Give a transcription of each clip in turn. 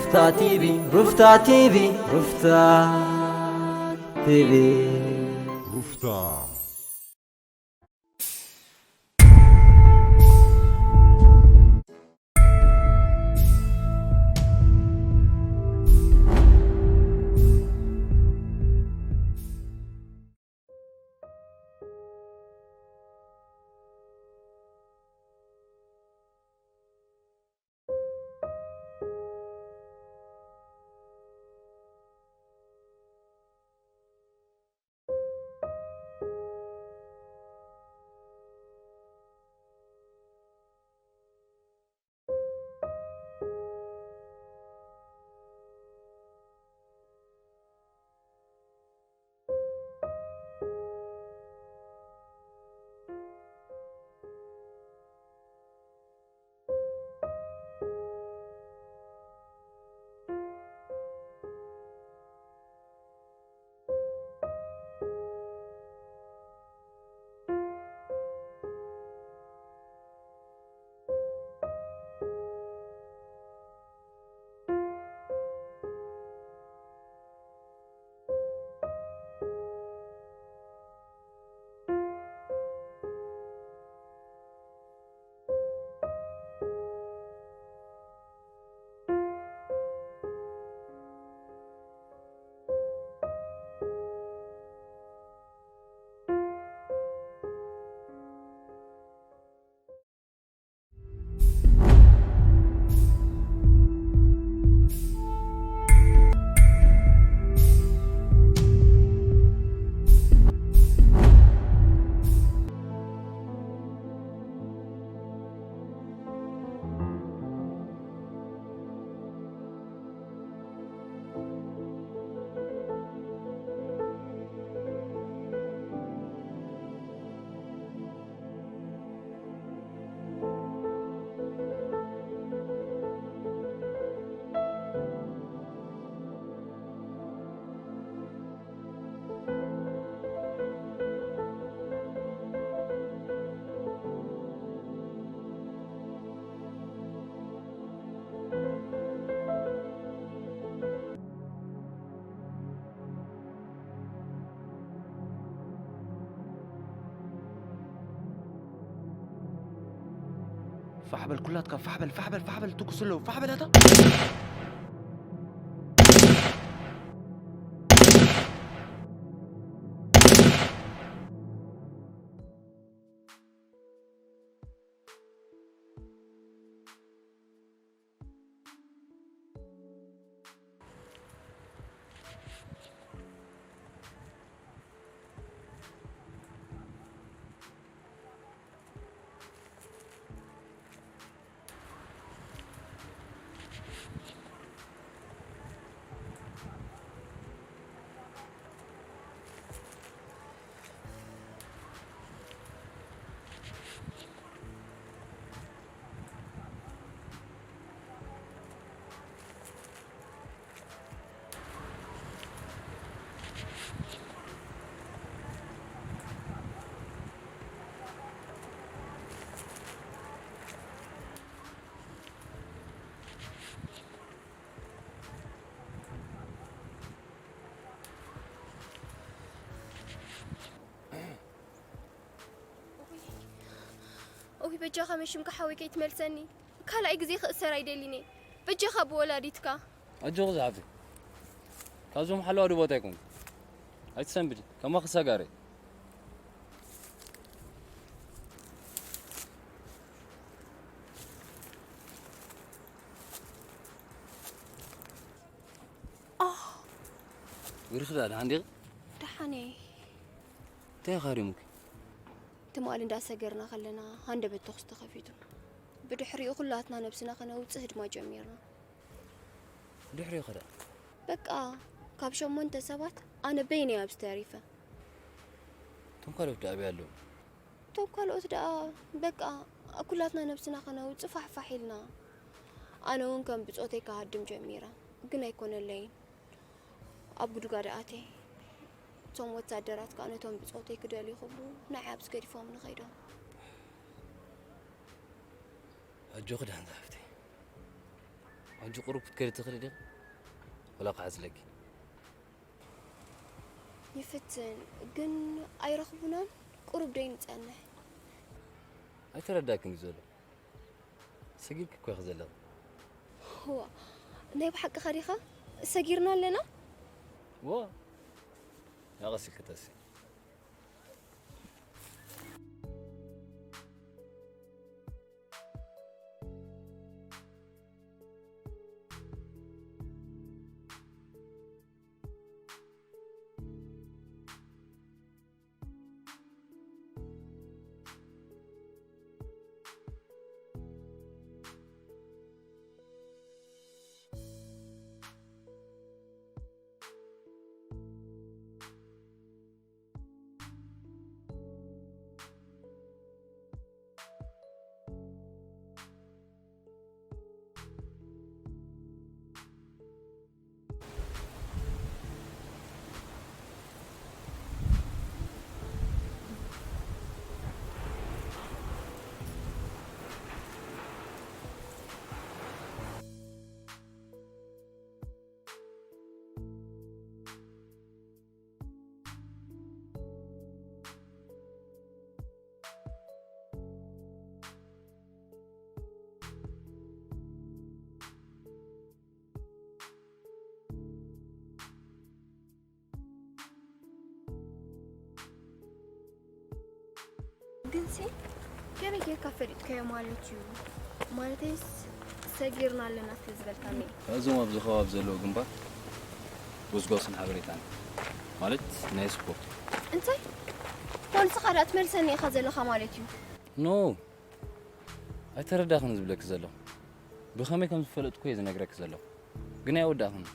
ሩፍታ ቲቪ፣ ሩፍታ ቲቪ፣ ሩፍታ ቲቪ። ሩፍታ። ፋሕ በል ኩላትካ፣ ፋሕ በል፣ ፋሕ በል፣ ፋሕ በል፣ ትኩስ ኣለዉ፣ ፋሕ በል ኣታ። ኦይ በጃኻ መሽምካ ሓወይ ከይትመልሰኒ። ካልኣይ ግዜ ክእሰር ኣይደሊን እየ። በጃኻ ብወላዲትካ። ኣጆኺ ዝሓፍተይ። ካብዞም ሓለዋ ዶ ቦታ ኣይኮንኩ። ኣይትሰንብዲ። ከማኺ ሰጋር እየ። ኣህ። ግርፍ ዳ ደሓን ዲኺ? ደሓን እየ። እንታይ እዩ ካሪሙኪ? ትማሊ እንዳሰገርና ከለና ሃንደበት ተኹሲ ተኸፊቱ። ብድሕሪኡ ኩላትና ነብስና ከነውጽእ ህድማ ጀሚርና። ድሕሪኡ ኸ ደኣ? በቃ ካብ ሸሞንተ ሰባት ኣነ በይነይ ኣብዚ ተሪፈ። እቶም ካልኦት ደኣ ኣበይ ኣለዉ? እቶም ካልኦት ደኣ በቃ ኩላትና ነብስና ከነውጽእ ፋሕፋሕ ኢልና። ኣነ እውን ከም ብጾተይ ክሃድም ጀሚረ፣ ግን ኣይኮነለይን። ኣብ ጉድጓድ ኣትየ። እቶም ወታደራት ከኣ ነቶም ብጾተይ ክደልዩ ክብሉ ንዓይ ኣብዚ ገዲፎምኒ ከይዶም። ኣጆኺ ደሓን ዝሓፍተይ። ሕጂ ቁሩብ ክትከዲ ትኽእሊ ዲኺ? ወላ ክሓዝለኪ? ይፍትን፣ ግን ኣይረኽቡናን? ቁሩብ ዶ ይንጸንሕ? ኣይተረዳእክን እዩ ዘሎ። ሰጊርኪ እኮ ኢኺ ዘለኺ። ዋ፣ ናይ ብሓቅኻ ዲኻ? ሰጊርና ኣለና? ዋ፣ ያቐስልኪ ተሲ። ግንሲ ከመይ ጌርካ ፈሊጥካዮ ማለት እዩ? ማለተይስ ሰጊርና ኣለና ስለ ዝበልካኒ። እዞም ኣብዚ ከባቢ ዘለዉ ግንባር ጎስጓስን ሓበሬታን ማለት ናይ ስፖርት። እንታይ? ፖሊስ ኻዳ ትመልሰኒ ኢኻ ዘለኻ ማለት እዩ? ኖ፣ ኣይተረዳኽን ዝብለኪ ዘለኹ። ብኸመይ ከም ዝፈለጥኩ እየ ዝነግረኪ ዘለኹ። ግን ኣይወዳእኽን።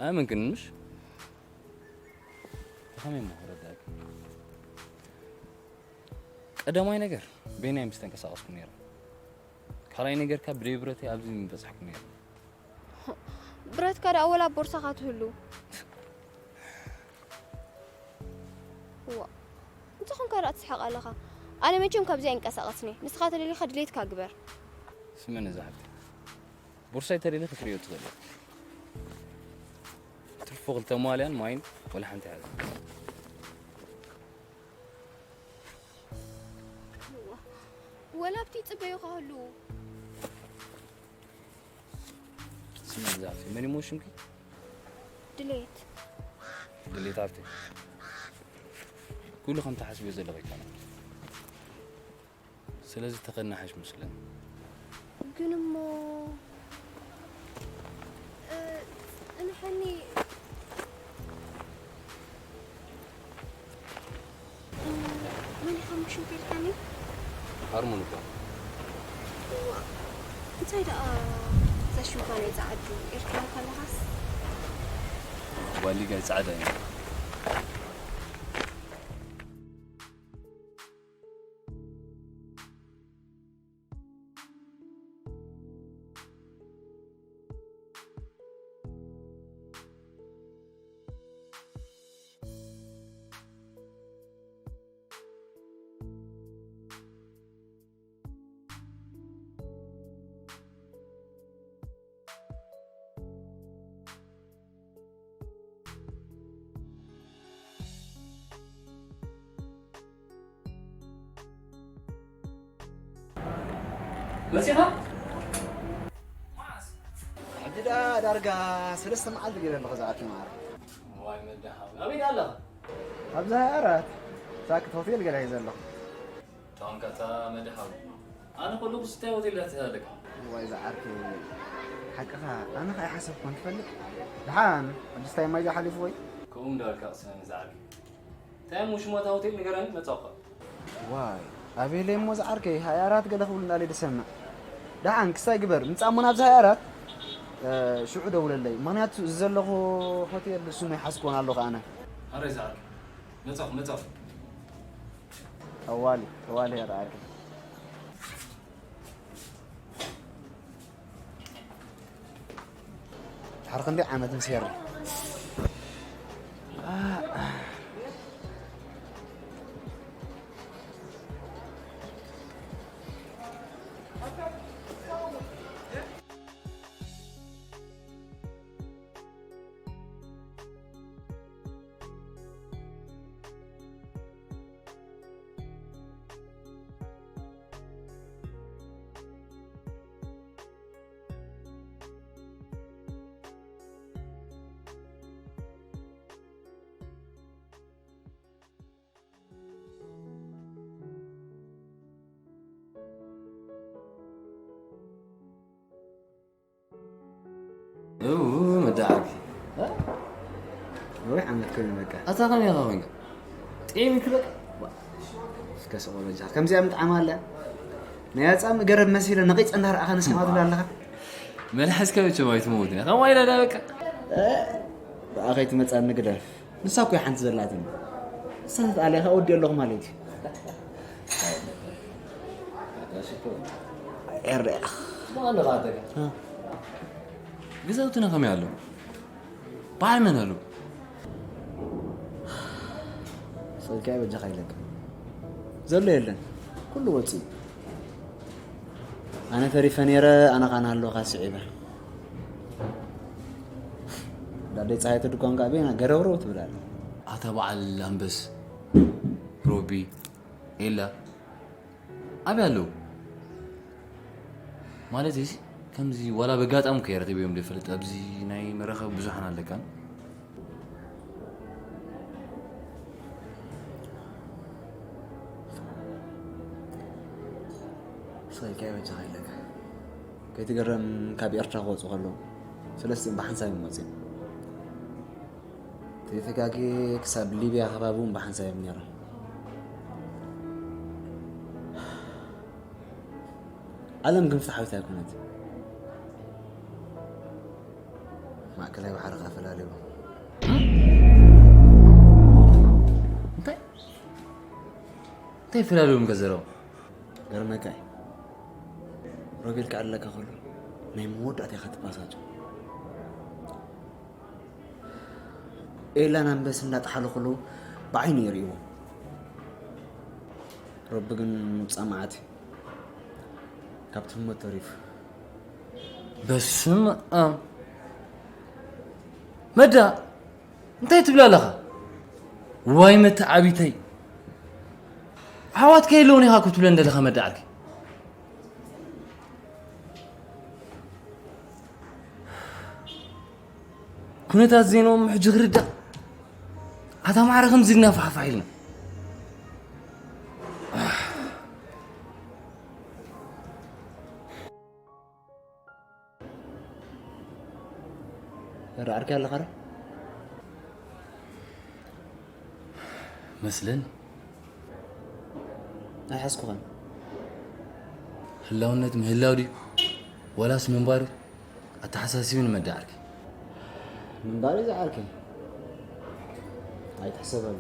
ኣያምንክን ምሽ? ብኸመይ እሞ ክረዳእኪ? ቀዳማይ ነገር በይናይ ምስ ተንቀሳቐስኩ ነይረ። ካልኣይ ነገር ካብ ብደይ ብረተይ ኣብዚ ምበጻሕኩ ነይረ። ብረትካ ደኣ ወላ ኣብ ቦርሳኻ ትህሉ። ዋ፣ እንታይ ኾንካ ደኣ ትስሕቕ ኣለኻ? ኣነ መቸም ካብዚ ኣይንቀሳቐስን እየ። ንስኻ ተደሊኻ ድሌትካ ግበር። ስምዕኒ እዛ ሓፍተይ። ቦርሳይ ተደሊኺ ክትርእዮ ትኽእሊ ኢኺ። ትርፎ ክልተ ማልያን ማይን ወላ ሓንቲ ኣይሓዝን። ወላ ኣብቲ ይጽበዩኻ ህልዉ። ስምዒ ዝሓፍቲ መን ይሞ ሽምኪ? ድሌት። ድሌት ሃፍቲ። ኩሉ ከም ትሓስብዮ ዘለኺ ኣይኮነን። ስለዚ ተኸድና ሓሽ መስለኒ። ግን እሞ፣ እ፣ ጽንሐኒ። እ፣ መን ኢኻ ሽም ከልካኒ? ሃርሞን እባ። እዋ፣ እንታይ ደኣ እዛ ሽምካ ናይ ጸዓዱ ኤርትራዊ ከለኻስ? ባሊጋይ ጻዕዳ እዩ። መጺኻ? መዓስ? ሕጂ ደኣ ዳርጋ ሰለስተ መዓልቲ ገይረ ኣለኹ ዝኣቱ ማዕረ። ዋይ መድሃው፣ ኣበይ ደኣ ኣለኻ? ኣብዚ ሃያ ኣራት ሳክት ሆቴል ገለ እየ ዘለኹ። ታንካታ መድሃው። ኣነ ከለኹ ስታይ ሆቴል ዳኣ ትህልካ። ዋይ ዝዓርከይ፣ ሓቅኻ፣ ኣነ ኸኣ ይሓሰብኩ ንትፈልጥ። ደሓን፣ ሕጂ ስታይ ማይ ሓሊፉ ወይ? ከምኡ እንዳበልካ ቅሰነኒ ዝዓርከይ። እንታይ እሞ ሽሞታ ሆቴል ንገረኒ፣ መጻኹ። ዋይ፣ ኣቤለይ እሞ ዝዓርከይ፣ ሃያ ኣራት ገለ ክብሉ እንዳለ ድሰምዕ። ደሓን፣ ክስታይ ግበር፣ ምጻእ እሞ ናብዚ ሃያ ኣራት፣ እ፣ ሽዑ ደውለለይ። ምኽንያቱ እዚ ዘለኹ ሆቴል ስሙ ይሓዝኩዎን ኣለኹ ኣነ። ኣረ ዝዓርከይ፣ መጻኹ፣ መጻኹ። ጠዋሊ፣ ጠዋሊ እያ ዝዓርከይ። ድሓር ክንደይ ዓመት ምስ ሄርና። እው፣ መዳዓርኪ። ወይ ዓመት ኮይኑ በቃ። ኣታ ከመይ ኢኻ ኮይንካ? ጥዒምኪ በቃ። እስከ ስቕ በል በጃኻ። ከምዚኣ ምጥዓም ኣለ? ናይ ኣጻም ገረብ መሲለ ነቒጸ እንዳረኣኻ ንስኻ ትብል ኣለኻ። መልሓስካ መቸም ኣይትመውትን ኢኻ። ከምኡ ኢለ ዳ በቃ። እ፣ ብኣ ከይትመጻኒ ግደፍ። ንሳ እኮ እያ ሓንቲ ዘላትኒ። ንሳ ተጣሊኻ ወዲ ኣለኹ ማለት እዩ። ኤረ። ስማ ኣለኻ ኣተካ። እ። ገዛውትና ከመይ ኣሎ? በዓል መን ኣሎ? ስልኪ በጃኻ ኢለካ። ዘሎ የለን። ኩሉ ወፂኡ። ኣነ ተሪፈ ነይረ፣ ኣነ ኻን ኣለኻ ስዒበ። ዳደይ ፀሃይተ ድኳን ከዓ ቤና ገረብረው ትብል ኣላ። ኣታ በዓል ኣንበስ፣ ሮቢ፣ ኤላ፣ ኣበይ ኣለዉ? ማለት እዚ ከምዚ ዋላ በጋጣሚ ከይረኺበዮም ዘይፈልጥ ኣብዚ ናይ መራኸቢ ብዙሓን ኣለካን? ስቕ ኢልካ በጃኻ ኢለካ። ከይትገረም ካብ ኤርትራ ክወፁ ከለዉ ሰለስቲኦም ብሓንሳብ እዮም መፂኦም። ተይተጋግየ ክሳብ ሊብያ ከባቢ እውን ብሓንሳብ እዮም ነይሮም። ዓለም ግን ፍትሓዊት ኣይኮነት። ማእከላይ ባሕሪ ከፈላለዩ። እንታይ? እንታይ ይፈላለዮም ከዘረቡ? ገርመካ እዩ። ሮቤል ክኣለካ ከሎ ናይ መወዳእታ ኢኻ ትባሳጮ። ኤላን ኣንበስ እንዳጠሓሉ ከለዉ ብዓይኑ የርእይዎ። ረቢ ግን ጸማዕቲ ካብቲ ህሞት ተሪፉ። በስመ ኣብ። መዳ፣ እንታይ ትብል ኣለኻ? ዋይ መተዓቢተይ። ኣሕዋትካ የለውን ኢኻ ክትብለን ዘለኻ መዳ ዓርኪ። ኩነታት ዜናኦም ሕጂ ክርዳእ። ኣታ ማዕረ ከምዚ ኢልና ፋሕፋሕ ኢልና። ርኣርኪ ኣለኻ ዶ? መስለኒ። ኣይሓዝኩኻን። ህላውነት ምህላው ድዩ? ዋላስ ምንባሩ? ኣተሓሳሲብኒ መዳ ዓርኪ። ምንባር እዩ ዝዓርከይ። ኣይትሕሰበሉ።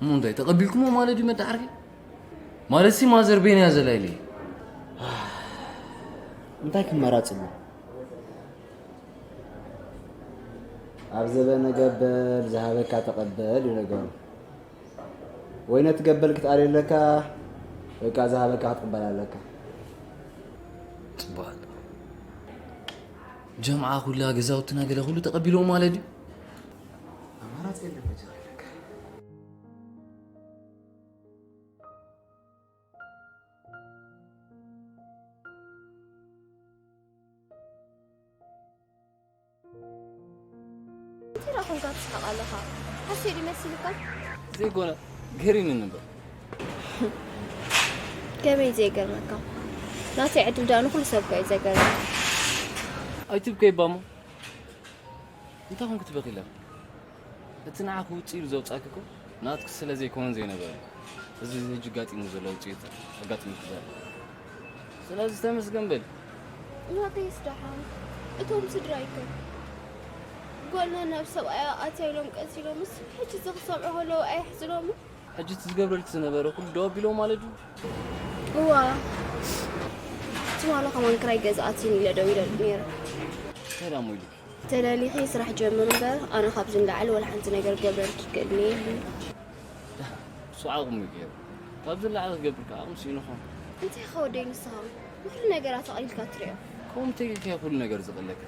እሞ እንታይ ተቐቢልኩሞ ማለት እዩ መዳ ዓርኪ? ማለት ሲ ማዘር ቤን እያ ዘላ ኢለ። እንታይ ክመራጽ ኣሎ? ኣብ ዘበነ ገበል ዝሃበካ ተቐበል እዩ ነገሩ። ወይ ነቲ ገበል ክትኣልዮ ኣለካ፣ ወይ ከኣ ዝሃበካ ክትቕበል ኣለካ። ጽቡቕ ኣሎ። ጀምዓ ኩላ ገዛውትና ገለ ኩሉ ተቐቢልዎ ማለት ድዩ? ኣማራጺ የለን በጃኻ ኢለካ። እንታይ ደኣ ኾንካ ትስሕቕ ኣለኻ? ሓስዮ ድዩ መሲሉካ? ዘይኮነ፣ ገሪሙኒ እምበር። ከመይ ዘይገርመካ? ናተይ ዕድል ደኣ ንኹሉ ሰብ እኮ እዩ ዘገርም። ኣይትብከይ እባ እሞ። እንታይ ኾንኩ ትበኺ ኣለኺ? እቲ ንዓኺ ውጽእ ኢሉ ዘውጻእኪ እኮ ናትኪ ስለ ዘይኮነ ዘይነበረ። እዚ ሕጂ ኣጋጢሙ ዘሎ ውጽኢት ኣጋጢሙኪ ዘሎ። ስለዚ ተመስገን በሊ። ናተይስ ደሓን፣ እቶም ስድራይ ከ? ጓልና ናብ ሰብኣያ ኣትያ ኢሎም ቀቲሎምስ፣ ሕጂ እዚ ክሰምዑ ከለዉ ኣየሕዝኖምን? ሕጂ እቲ ዝገብረልኪ ዝነበረ ኩሉ ደው ኣቢልዎ ማለት ድዩ? እዋ፣ ትማሊ ከማን ክራይ ገዛ ኣትዩኒ ኢለ ደው ኢለሉ ነይረ። እንታይ ደኣ እሞ ኢሉኪ? ተደሊኺ ስራሕ ጀምሪ እምበር፣ ኣነ ካብዚ ንላዕሊ ወላ ሓንቲ ነገር ክገብረልኪ ክእልን የብሉን። እሱ ዓቕሙ እዩ ገይሩ። ካብዚ ንላዕሊ ክገብር ከኣ ዓቕሙ ስኢኑ ኾን። እንታይ ኢኻ ወደይ ንስኻ? ንኹሉ ነገራት ኣቕሊልካ ትሪኦ። ከምኡ እንተኢልኪ ኩሉ ነገር ዝቐለልኪ።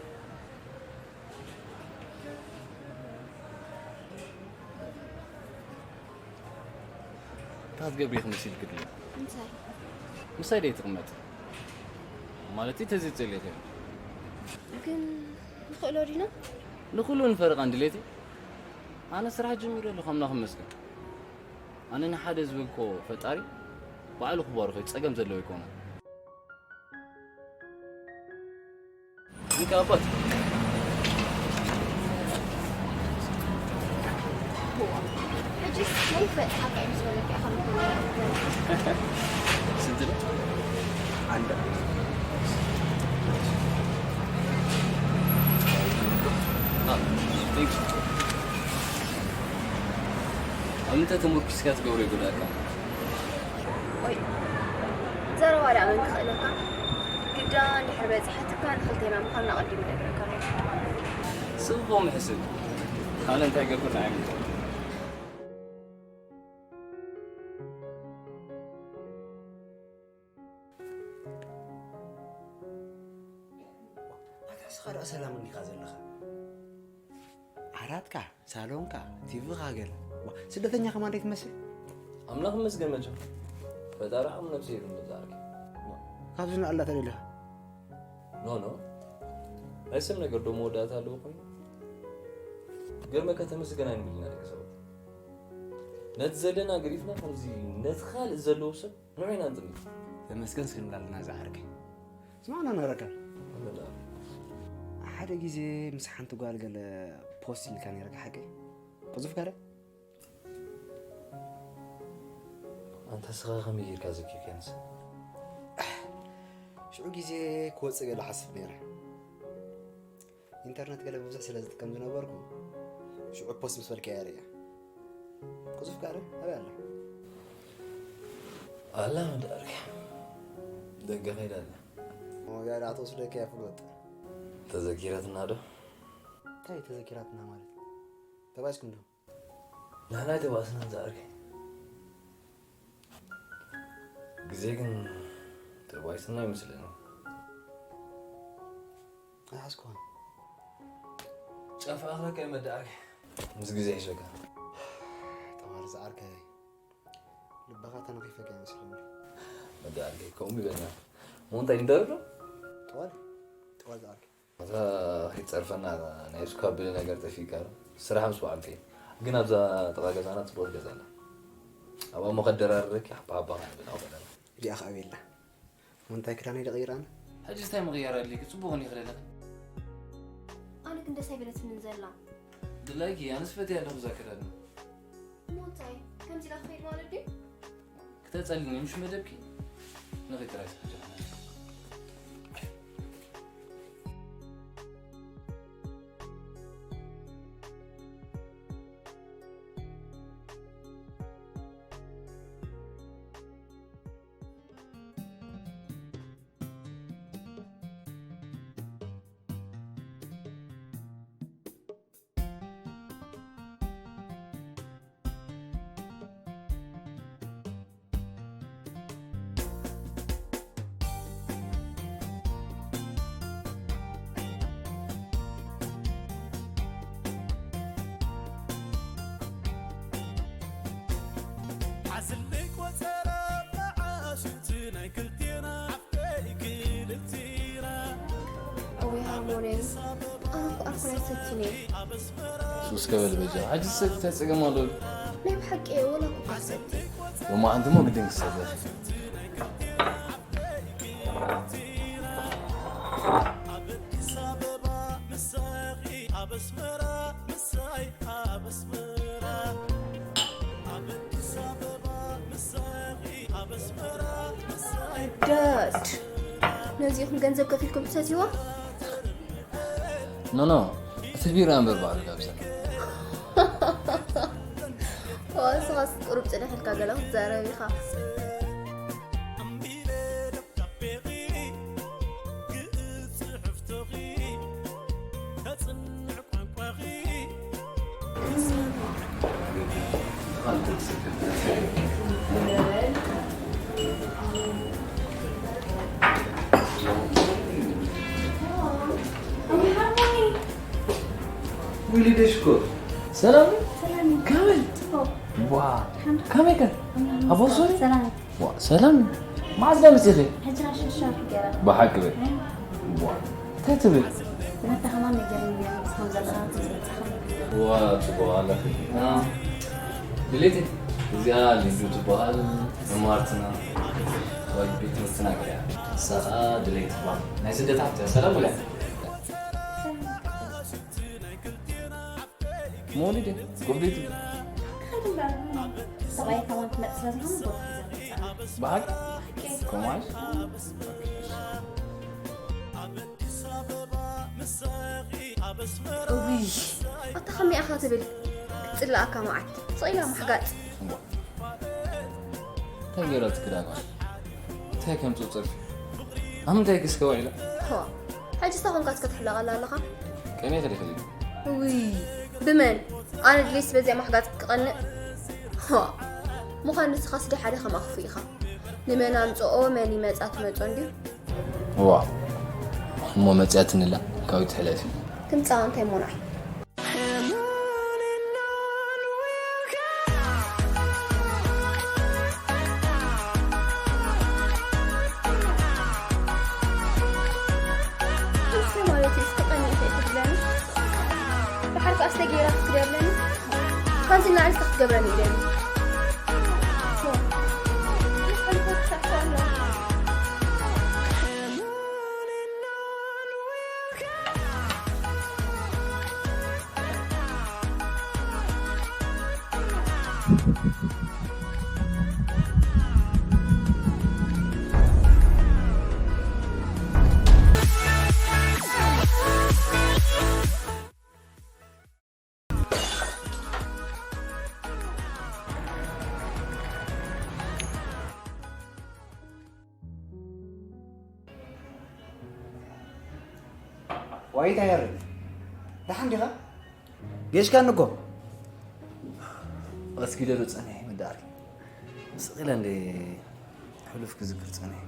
እንታይ ክትገብሪ ኢኺ መሲልኪ ድዩ? እንታይ? ምሳይ ደይ ትቕመጢ? ማለተይ ተዘይጸሊእክዮ። ግን ንኽእሎ ዲና? ንኹሉ ንፈርቓን ድሌተይ። ኣነ ስራሕ ጀሚረ ኣለኹ ኣምላኽ ይመስገን። ኣነ ንሓደ ዝበልኮ ፈጣሪ ባዕሉ ክባርኾ እዩ፣ ጸገም ዘለዎ ኣይኮነን። እንካ ኣባት። ሕጂስ ናይ ፈጣሪ እንታይ ምስ በለካ ኢኻ ምኾነ? ስንት ነው? አንድ። አ፣ ቴንክ ዩ። ኣብ ምንታይ ተመርኪስካ ትገብሮ ይጎዳእካ? ወይ ዘረባ ደኣ መን ክኽእለካ? ግዳ እንድሕር በጺሐትካ ንኽልቴና ምዃንና ኣቐዲመ እነግረካ ኣለኹ። ስቕ ኢልኩም ሕስብ። ካልእ እንታይ ገብር ንዓይ ምንታይ? ኣታ እስኻ ደኣ ሰላም እንዲኻ ዘለኻ? ዓራትካ፣ ሳሎንካ፣ ቲቪኻ ገለ። ዋ፣ ስደተኛ ከማን ደይ ትመስል? ኣምላኽ ይመስገን መቸም። ፈጣሪ ሓሙ ነብሲ ይብል መዛርኪ። ካብዚ ንኣላ ተደሊኻ? ኖ፣ ኖ። ናይ ሰብ ነገር ዶ መወዳእታ ኣለዎ ኮይኑ? ገርመካ ተመስገን ኣይንብል ኢና ደቂ ሰባት። ነቲ ዘለና ገዲፍና ከምዚ ነቲ ካልእ ዘለዎ ሰብ ንዑ ኢና ንጥምት። ተመስገን እስክንብል ኣለና ዝዓርከይ። ስማዕና ነረካ። ኣመዳ። ሓደ ግዜ ምስ ሓንቲ ጓል ገለ ፖስት ኢልካ ነይርካ ሓቀይ? ቅዙፍካ ዶ? ኣንታ ስኻ ከመይ ጌርካ ዘኪርካንስ? ሽዑ ግዜ ክወፅእ ገለ ሓስብ ነይረ። ኢንተርነት ገለ ብብዝሕ ስለ ዝጥቀም ዝነበርኩ ሽዑ ፖስት ምስ በልካያ ርእያ። ቅዙፍካ ዶ? ኣበይ ኣላ? ኣላ ምድኣልካ። ደገ ከይዳ ኣላ። ሞያ ዳ ትወስደካ እያ ፍሉጥ። ተዘኪራትና ዶ? እንታይ ተዘኪራትና ማለት? ተባይስኩም ዶ? ንሕና ኣይተባእስናን ዝኣርኪ። ግዜ ግን ተባይስና ይመስለኒ። ኣይሓዝኩን። ጨፍ ኣኽረካ እዩ መዳእኪ። ምስ ግዜ ይሸካ። ጠዋር ዝዓርከይ። ልብኻ ተነኺፈካ ይመስለኒ። መዳእኪ ከምኡ ይበልና። እሞ እንታይ ንደርዶ? ጠዋር፣ ጠዋር ዝዓርከይ። እታ ከይትጸርፈና ናይ ስኳብል ነገር ጠፊእካ ዶ? ስራሕ ምስ በዓልከ ግን ኣብዛ ጥቓ ገዛና ጽቡቕ ገዛ ኣላ። ኣብኣ እሞ ከደራርበኪ ሓባ ሓባ ክንብል ኣብኡ ከለና። እዚኣ ከኣ ቤላ። እሞ እንታይ ክዳነይ ዶ ቀይረ ኣነ? ሕጂ እንታይ ምቕያር ኣድልይኪ? ጽቡቕ እኮ ይኽደለኺ። ኣነ ግን ደስ ኣይበለትንን ዘላ። ድላይኪ፣ ኣነስ ፈትያ ኣለኹ እዛ ኣከዳድና። እሞ እንታይ? ከምዚ ኢላ ክኸይድ ማለት ድዩ? ክተጸልኒ ምሽ መደብኪ ንኺ ጥራይ ስሕጃ። ሓስለይ ቆጸራ መዓሽ እቲ ናይ ክልቴና ሓፍተይ ክልቲና። እወይ ሃርሞነይ፣ ኣነ እኮ ኣልኮል ኣይሰትን እየ። ሱስ ከበል በጃ፣ ሕጂ ዝሰቲ እንታይ ጸገም ኣለዎ? ናይ ብሓቂ እየ፣ ወላ ኮካ ክሰቲ። ሎማዓንቲ እሞ ግድን ክሰቲ። ኣብ ኣዲስ ኣበባ ምሳኺ፣ ኣብ ኣስመራ ምሳይ፣ ኣብ ኣስመራ፣ ኣብ ኣዲስ ኣበባ ምሳኺ፣ ኣብ ኣስመራ ምሳይ። ዳድ፣ ነዚኹም ገንዘብ ከፊልኩም ትሰትይዋ? ኖ፣ ኖ፣ እቲ ቢራ እምበር ባዕሉ ጋብዘና። ዋ፣ ንስኻስ ቁሩብ ጽንሕ ኢልካ ገለ ክትዛረብ ኢኻ። ዊሊደ ሽኮር ሰላም ነው? ሰላም ነው። ከመይ? ጽቡቕ። ዋ፣ ሓንቲ ከመይ ከ? ኣቦ ሶሪ? ሰላም። ዋ፣ ሰላም። መዓዝ ዳ መጺኺ? ሕጂ ራሻ ሻርፕ ገይረ። ብሓቂ በይ። ዋ፣ እንታይ ትብል? ነታ ከማን ነገር ከምዛ ጥራት ዝበጽሓ። ዋ፣ ጽቡቕ ኣለኺ። ድሌት እዚኣ ሊዱ ትበሃል። መማርትና ወይ ቤት ትምህርትና ገይራ። ንሳ ኸኣ ድሌት ትበሃል። ናይ ስደት ሓፍቲ እያ። ሰላም በልያ። መውሊድ እዩ። ጎብሊት እዩ። ሰብኣይ ከማን ክመፅእ ስለዝኾነ ቦታ ሒዘ መፅኣ ብሓቂ ሓቂ ከማሽ እውይ ኣታ ከመይ ኢኻ ትብል ክትፅላኣካ መዓት ስቕ ኢላ ማሕጋፅ እምባ እንታይ ገይራ ትክዳማ እንታይ ከምፅኡ ፀርፊ ኣብ ምንታይ ክስከ ውዒላ ሆ ሕጂ ስታ ኮንካ እስከ ትሕለቐላ ኣለኻ ከመይ ከደ ከደ ውይ ብመን ኣነ ድሌስ በዚኣ ማሕጋፅ ክቐንእ ሆ ምዃን ንስኻ ስዲ ሓደ ከም ኣኽፉ ኢኻ ንመን ኣምፅኦ መን ይመፃ ትመፆ እንድዩ ዋ እሞ መፅያትንላ ካበይ ትሕለፊ ትምፃእ እንታይ ሞናይ ማለት እዩ እስኪ ቀኒእ እንታይ ትብለኒ ድሓር ከኣ ዝተገይራ ክትገብለኒ ካብዚ ንላዕሊ እስከ ክትገብረኒ ኢለኒ ዋይታ ያረድ ደሓን ዲኻ? ጌሽካኒ እኮ ኣስጊደ ዶ ጸኒሐ ምዳር ስቕ ኢለ እንደ ሕሉፍ ክዝክር ጸኒሐ።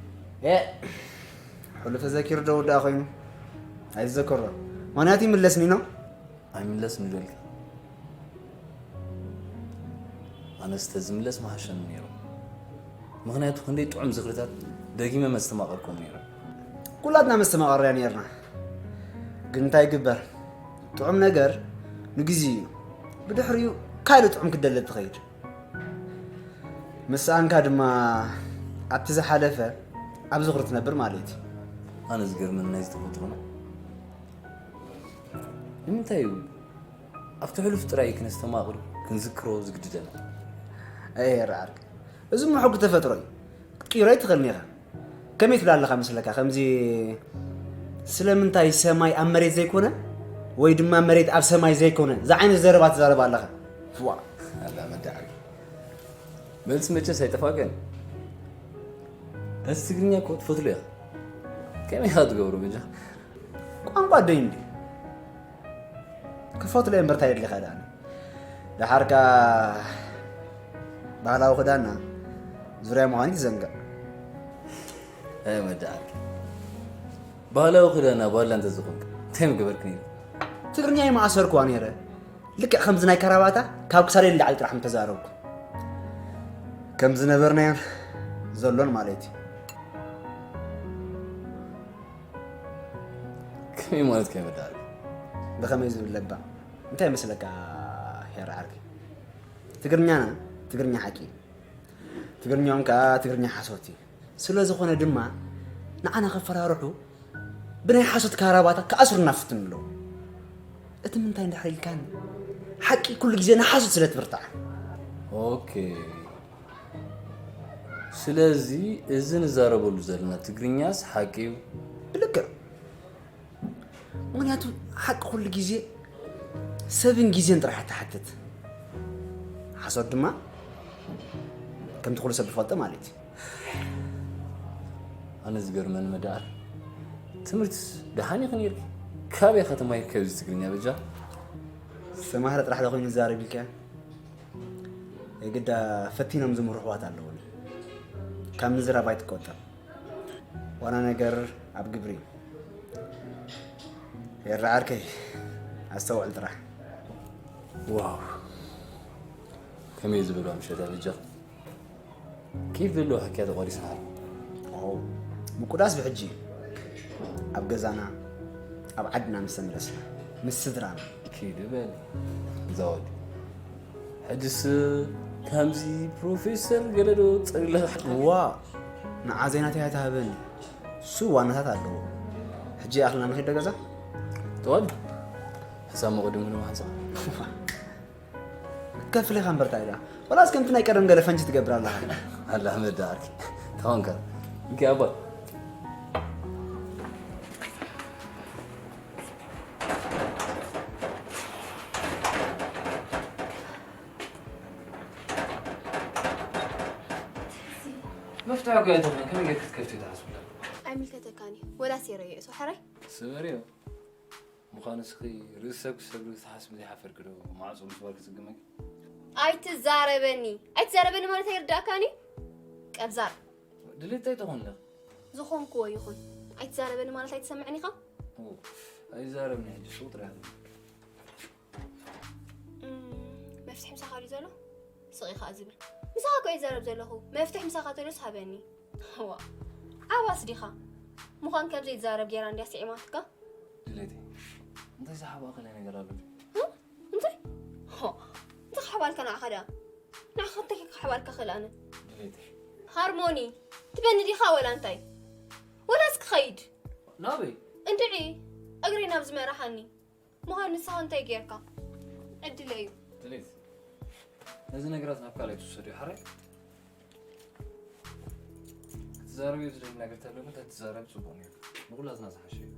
እ ሕሉፍ ተዘኪሩ ዶ ውዳእ ኮይኑ ኣይዝዘከሮ። ምኽንያቱ ይምለስኒ ነው። ኣይምለስን ይደልካ። ኣነስ ተዝምለስ ምሓሸኒ ነይሩ። ምኽንያቱ ክንደይ ጥዑም ዝኽርታት ደጊመ መስተማቐርኩም ነይረ። ኩላትና መስተማቐርያ ነይርና። ግን እንታይ ይግበር? ጥዑም ነገር ንግዜ እዩ። ብድሕሪኡ ካልእ ጥዑም ክደለ ትኸይድ። ምስኣንካ ድማ ኣብቲ ዝሓለፈ ኣብ ዝኽሪ ትነብር ማለት እዩ። ኣነ ዝገርመኒ ናይዚ ተፈጥሮና ንምንታይ እዩ ኣብቲ ሕሉፍ ጥራይ ክነስተማቕር ክንዝክሮ ዝግድደና? ኣየ ርዓርክ፣ እዚ እሞ ሕጊ ተፈጥሮ እዩ። ክትቅይሮ ኣይትኽእልን ኢኻ። ከመይ ትብል ኣለኻ መስለካ? ከምዚ ስለምንታይ ሰማይ ኣብ መሬት ዘይኮነ ወይ ድማ መሬት ኣብ ሰማይ ዘይኮነ ዝዓይነት ዘረባ ትዛረብ ኣለኻ። ፍዋ ኣላ መዳዕሪ። መልሲ መቸስ ኣይጠፋእከን። ነዚ ትግርኛ እኮ ትፈትሎ ኢኻ። ከመይ ኢኻ ትገብሮ በጃ? ቋንቋ ኣደይ እንዲ ክፈትሎ እየ እምበር እንታይ የድልኻ ደኣ። ደሓርካ ባህላዊ ክዳና ዙርያ ምዃን ይትዘንግዕ። ኣይ መዳዕሪ። ባህላዊ ክዳና ባህላ እንተዝኾንካ እንታይ ምገበርክ ነይሩ? ትግርኛ ይመኣሰርኩዋ ነይረ። ልክዕ ከምዚ ናይ ከራባታ ካብ ክሳደይ ንላዕሊ ጥራሕ ምተዛረብኩ። ከም ዝነበርናዮን ዘሎን ማለት እዩ። ከመይ ማለት ከመይ መዳርግ? ብኸመይ ዝብል ለባ? እንታይ መስለካ ሄር ዓርኪ? ትግርኛና ትግርኛ ሓቂ እዩ። ትግርኛኦም ከዓ ትግርኛ ሓሶት እዩ። ስለ ዝኾነ ድማ ንዓና ከፈራርሑ ብናይ ሓሶት ካራባታ ክኣስሩና ፍትን ኣለዉ። እቲ ምንታይ እንድሕር ኢልካኒ ሓቂ ኩሉ ግዜ ንሓሶት ስለ ትብርታዕ። ኦኬ። ስለዚ እዚ ንዛረበሉ ዘለና ትግርኛስ ሓቂ እዩ። ብልክዕ። ምኽንያቱ ሓቂ ኩሉ ግዜ ሰብን ግዜን ጥራሕ ትሓትት። ሓሶት ድማ ከምቲ ኩሉ ሰብ ዝፈልጦ ማለት እዩ። ኣነ ዝገርመኒ መዳር ትምህርትስ ደሓን ኢኺ ነይርኪ? ካበይ ኢኻ ተማሂርካዮ እዚ ትግርኛ በጃ? ዝተማህረ ጥራሕ ዶ ኮይኑ ዝዛረብ ኢልካ? የግዳ ፈቲኖም ዝምህሩ ኣሕዋት ኣለዉኒ። ካብ ምዝራብ ኣይትቆጠብ። ዋና ነገር ኣብ ግብሪ። የራ ዓርከይ ኣስተውዕል ጥራሕ። ዋው ከመይ ዝበሉ ኣምሸት ኣበጃ ኬፍ ዘለዎ ሕክያ ተቋዲስና። ኦ ምቁዳስ ብሕጂ ኣብ ገዛና ኣብ ዓድና ምስ ተመለስና ምስ ስድራና። ኪድ በል እዛ ወዲ ሕጅስ ከምዚ ፕሮፌሰር ገለ ዶ ጸሪለ ዋ ንዓ ዘይናተይ ኣይትሃበኒ። እሱ ዋናታት ኣለዎ። ሕጂ ይኣኽልና ንኸይድ ዶ ገዛ? ተዋል ሕሳብ መቐድም ግን ማሕሳ ከፍልኻ እምበር እንታይ ኢላ? ወላስ ከምቲ ናይ ቀደም ገለ ፈንጂ ትገብር ኣለኻ? ኣላ መዳ ዓርኪ። ተኾንካ። እንኪ ኣባ። መፍትሒ እኮ ኣይተኾነ፣ ከመይ ጌርክ ክትከፍትዮ ትሓስብ ኣለኻ? ኣይምልከተካን እዩ። ወላስ የረዮ እሱ ሓራይ? ስበርዮ። ምዃኑ እስኺ ርእሲ ሰብ ክሰብር ዝትሓስብ ዘይሓፈርኪ ዶ ማዕጾ ምስባር ክጽግመኪ? ኣይትዛረበኒ። ኣይትዛረበኒ ማለት ኣይርዳእካን እዩ? ቀብዛር። ድሌት እንታይ ትኾን ኣለኺ? ዝኾንክዎ ይኹን። ኣይትዛረበኒ ማለት ኣይትሰምዕን ኢኻ? ኦ፣ ኣይዛረብን ሕጂ ሱቕ ጥራሕ። እም፣ መፍትሒ ምሳኻ ድዩ ዘሎ? ስቕ ኢኻ ዝብል። ምሳኻ እኮ ይዛረብ ዘለኹ። መፍትሒ ምሳኻ ተሎስ ሃበኒ። ዋ፣ ዓባስ ዲኻ? ምዃን ከም ዘይትዛረብ ጌራ እንድያ ስዒማትካ። ድሌተይ፣ እንታይ ዝሓባእኽለይ ነገር ኣሎ ድዩ? እ? እንታይ? ሆ፣ እንታይ ክሓባልካ ንዓኻ ደኣ? ንዓኻ እንታይ ክሓባልካ ክእል ኣነ? ድሌተይ። ሃርሞኒ፣ ትበኒ ዲኻ ወላ እንታይ? ወላስ ክኸይድ? ናበይ? እንድዒ፣ እግረይ ናብ ዝመርሓኒ። ምዃን ንስኻ እንታይ ጌርካ? ዕድለይ እዩ። ድሌት፣ ነዚ ነገራት ናብ ካልኣይ ትውሰድዮ ሓራይ? ክትዛረብዮ ዝደሊ ነገር ተሎ ግን ተትዛረብ ጽቡቕ ነይሩ። ንኹላትና ዝሓሸ እዩ።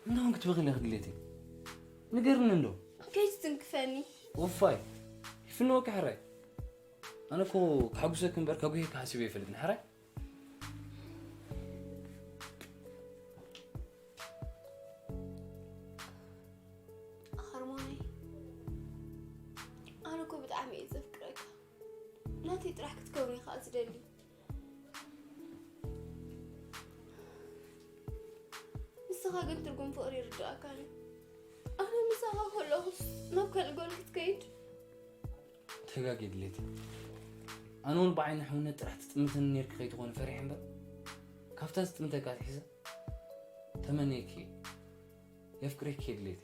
እንሆን ክትበኺ ኣለኺ ድሌተይ። ንገርኒ እንዶ። ከይትትንክፈኒ። ውፋይ። ይፍንወኪ ሕራይ። ኣነ እኮ ክሓጉሰኪ እምበር ከጉህየኪ ሓሲበ ኣይፈልጥን ሕራይ። ሃርሞነይ፣ ኣነ እኮ ብጣዕሚ እየ ዘፍቅረካ። ናተይ ጥራሕ ክትከውን ኢኻ ዝደሊ። ንስኻ ግን ትርጉም ፍቕሪ ይርድኣካን እዩ። ኣነ ምሳኻ ከለኹስ ናብ ካልእ ጓል ክትከይድ? ተጋግየ ድሌት። ኣነ እውን ብዓይኒ ሕውነት ጥራሕ ትጥምተኒ ነይርኪ ከይትኾኒ ፈሪሐ እምበር፣ ካብታ ዝጥምተካ ኣትሒዘ ተመንየኪ እየ። የፍቅረኪ እየ ድሌት።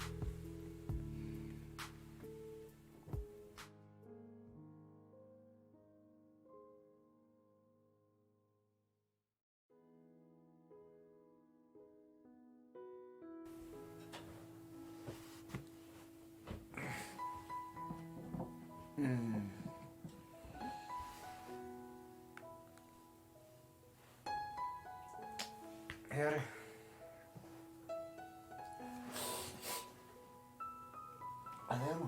ሄር። ኣየሩ።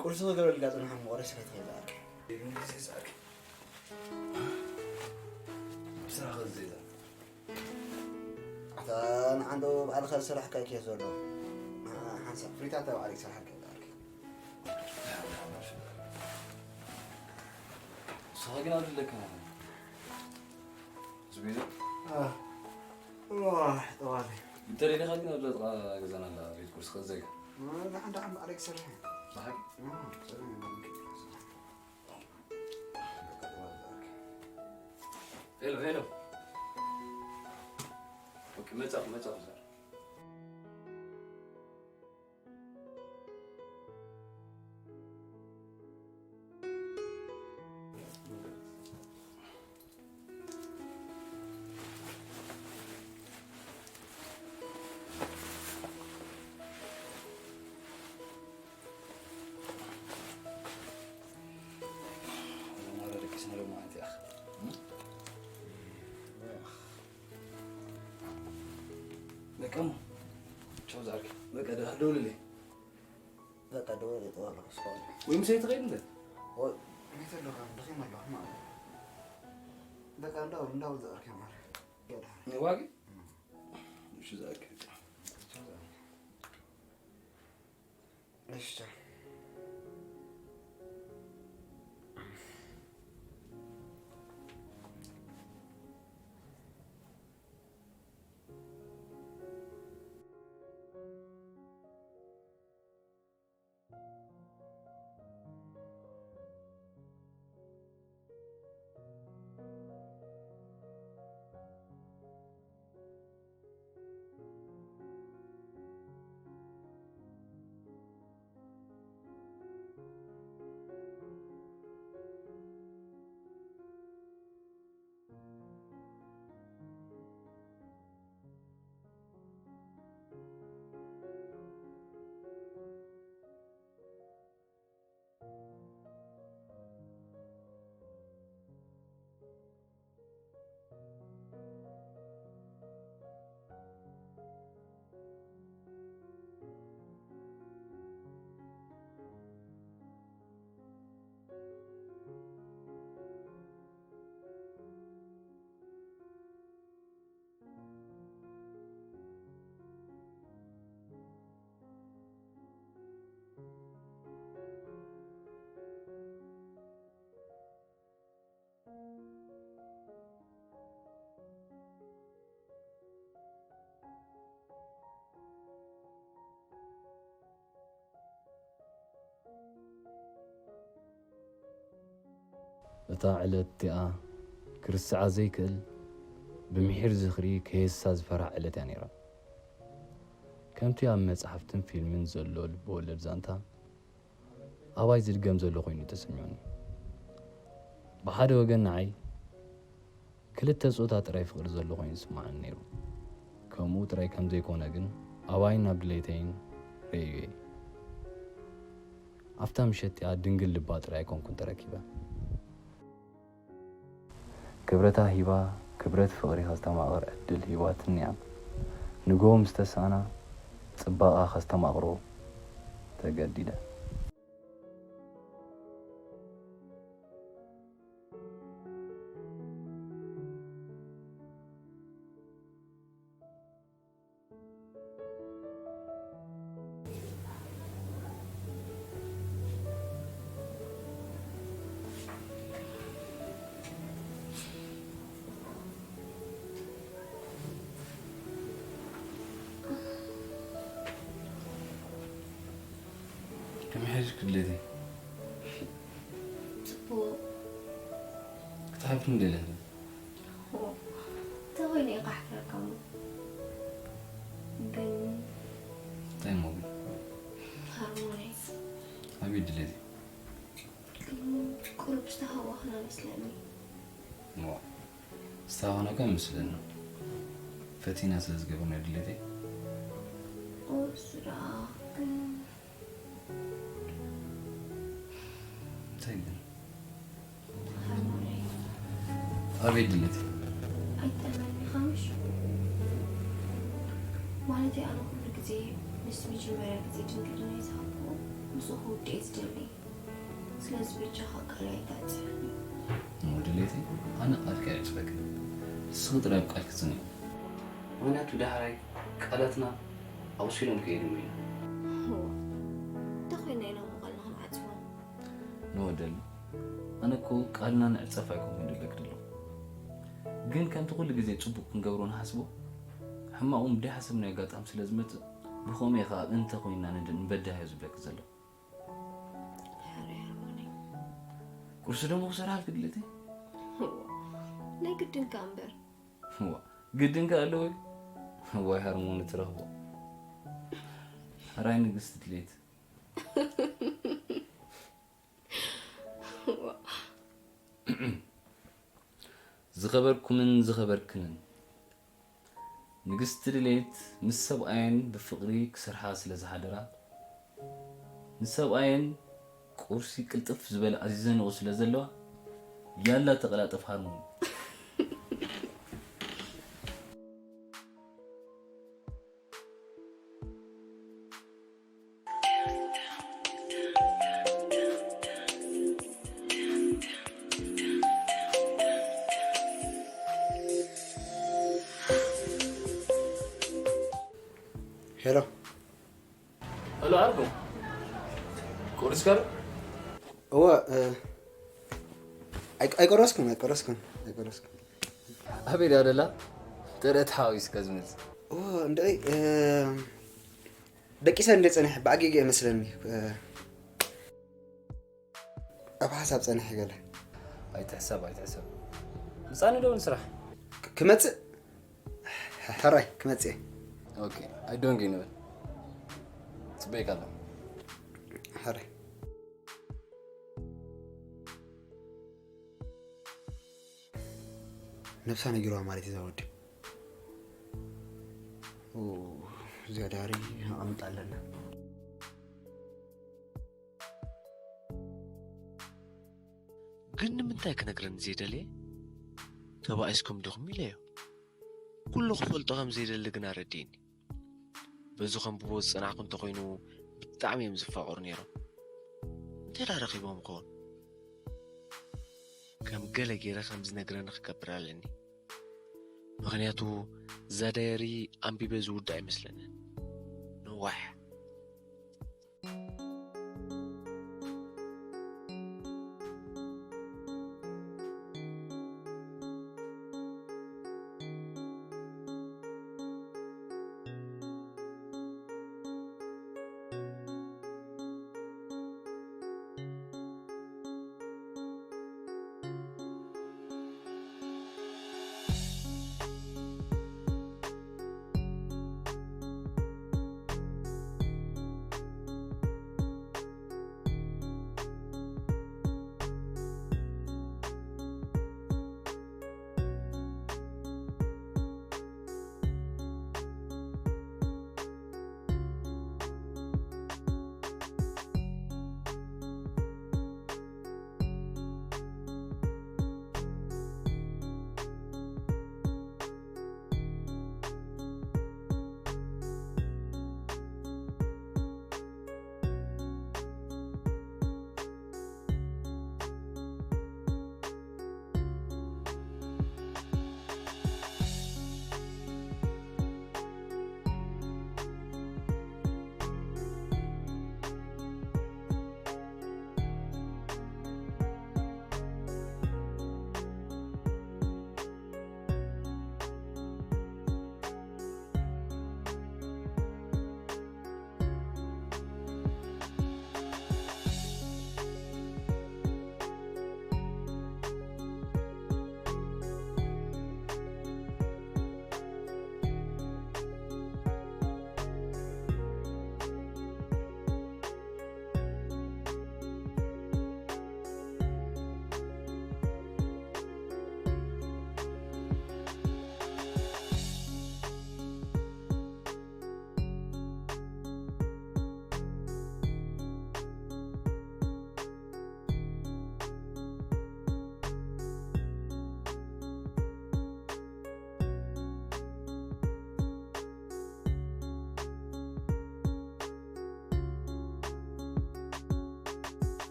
ቁርሲ ክገብረልካ ጽንሓ ምቑረ ስለ ትኽእል። ስራሕ ከዘይዛ ኣታ ንዓንዶ ባዕልኻ ዝሰራሕካ ኬፍ ዘሎ። ሓንሳብ ፍሪታታ ባዕለይ ክሰርሓልካ ይበኣልካ። ንስኻ ግን ኣብ ዘለካ ዝቤዛ? ጠዋሊ። እንተደሊኻ ግን ኣብ ጥቓ ገዛና ኣላ ቤት ቁርሲ ከዘይካ። ንሓንቲ ዓም ባዕለይ ክሰርሕ እየ። ብሓቂ? ሄሎ፣ ሄሎ። ኦኬ፣ መጻኹ፣ መጻኹ፣ ሰር። ደቀሞ ቻው። ወዛርኪ በቃ ደውልልኝ። በቃ ደውል ይጠዋል እስካሁን። ወይ ምሳይ ትኸይድ እንደ? ወይ ቤት ኣለኻ ደኺም ኣለኻ ማለት። በቃ እንዳው እንዳው ዘርኪ ማለት። ዋጊ? እሺ ዛኪ። እሺ። እታ ዕለት እቲኣ ክርስዓ ዘይክእል፣ ብምሒር ዝኽሪ ከየሳ ዝፈርሓ ዕለት እያ ነይራ። ከምቲ ኣብ መጻሕፍትን ፊልምን ዘሎ ልበወለድ ዛንታ፣ ኣባይ ዝድገም ዘሎ ኮይኑ ተሰሚዑኒ። ብሓደ ወገን ንዓይ ክልተ ጾታ ጥራይ ፍቕሪ ዘሎ ኮይኑ ይስምዓኒ ነይሩ። ከምኡ ጥራይ ከም ዘይኮነ ግን ኣባይን ኣብ ድሌተይን ርእየዮ እየ። ኣብታ ምሸት እቲኣ ድንግል ልባ ጥራይ ኣይኮንኩን ተረኪበ። ክብረታ ሂባ፣ ክብረት ፍቕሪ ከስተማቕር ዕድል ሂባትኒ እያ። ንግሆ ምስ ተሳእና፣ ጽባቐኣ ከስተማቕሮ ተገዲደ። ከመይ ሓይሽ ክድለቲ? ጽቡቕ። ክትሓፍኒ ደለቲ? ኦ፣ ተኾይነ ኢኻ ኣሕፍረካ እሞ። ግን እንታይ እሞ ግን? ሃርሞኒ። ኣበይ ድለቲ? ግን ቁሩብ ዝተሃወኽና መስለኒ። ዋ፣ ዝተሃወኽናካ መስለኒ። ፈቲና ስለ ዝገበርና ድለቲ? ኦ፣ እሱ ደኣ ግን እንታይ ግን? ሃርሞኒ። ኣበይ ድለቲ? ኣይጠልመኒ ኢኻ ምሽ? ማለተይ ኣነ ኩሉ ግዜ ምስ መጀመርያ ግዜ ድንግልናይ ዝሃብኩ ምስኡ ክውድእ እየ ዝደሊ። ስለዚ በጃኻ ቃለይ ኣይተዕጽፈኒ። እሞ ድሌተይ ኣነ ቃልኪ ኣይዕጽፈክን። ንስኺ ጥራይ ኣብ ቃልኪ ጽንዒ። ምኽንያቱ ዳሕራይ ቃላትና ኣቑሲሎም ክሄዱ እዮም። እዋ፣ እንታይ ኮይና ኢና እሞ ቃልና ክንዓጽፎ? ንወደል፣ ኣነ እኮ ቃልና ንዕጸፍ ኣይኮንኩን ድብለኪ ዘለኹ። ግን ከምቲ ኩሉ ግዜ ጽቡቕ ክንገብሮ ንሓስቦ፣ ሕማቕ እውን ብደይሓሰብናዮ ኣጋጣሚ ስለ ዝመጽእ፣ ብኸምኡ እዩ ኸኣ እንተ ኮይንና ንድ-፣ ንበዳህዮ ዝብለኪ ዘለኹ። ሕራይ ሃርሞኒ። ቁርሲ ደሞ ክሰርሓልኪ ድሌተይ? እዋ፣ ናይ ግድን ከኣ እምበር። እዋ፣ ግድን ከኣ ኣለዎ እዩ። እዋይ ሃርሞኒ ትረኽቦ። ሕራይ ንግስቲ ድሌት። እዋ። ዝኸበርኩምን ዝኸበርክንን። ንግስቲ ድሌት ምስ ሰብኣየን ብፍቕሪ ክሰርሓ ስለ ዝሓደራ፣ ንሰብኣየን ቁርሲ ቅልጥፍ ዝበለ ኣዚዘንኦ ስለ ዘለዋ፣ ያላ ተቐላጠፍ ሃርሞኒ። ሄሎ። ሄሎ፣ ኣርጎ። ቆሪስካ ዶ? እወ፣ እ፣ ኣይ-፣ ኣይቆረስኩን፣ ኣይቆረስኩን፣ ኣይቆረስኩን። ኣበይ ድያ ደላ? ጥረ ተሓዊስካ ዝመጽእ። እወ፣ እንድዒ፣ እ፣ ደቂሰ እንደ ጸኒሐ ብኣጊገ መስለኒ። እ፣ ኣብ ሓሳብ ጸኒሐ ገለ። ኣይትሕሰብ፣ ኣይትሕሰብ። ምጻኒ ዶ ንስራሕ? ክ-፣ ክመጽእ? ሕራይ፣ ክመጽእ እየ። ኦኬ፣ ኣይዶንጊ ንበል። ጽበይካ ኣሎ። ሕራይ። ነብሳ ነጊርዋ ማለት እዩ እዛ ወዲ። ኡ፣ እዚኣ ዳሪ ኣቐምጣ ኣለና። ግን ንምንታይ ክነግረኒ ዘይደለየ? ተባኢስኩም ዲኹም ኢለዮ። ኩሉ ክፈልጦ ከም ዘይደሊ ግን ኣረዲእኒ። በዚ ከንብቦ ዝጸናሕኩ እንተኾይኑ ብጣዕሚ እዮም ዝፋቐሩ ነይሮም። እንታይ ደኣ ረኺቦም ይኸውን? ከም ገለ ገይረ ከም ዝነግረኒ ክገብር ኣለኒ። ምኽንያቱ እዛ ዳየሪ ኣንቢበ ዝውዳእ ኣይመስለንን። ነዋሕ።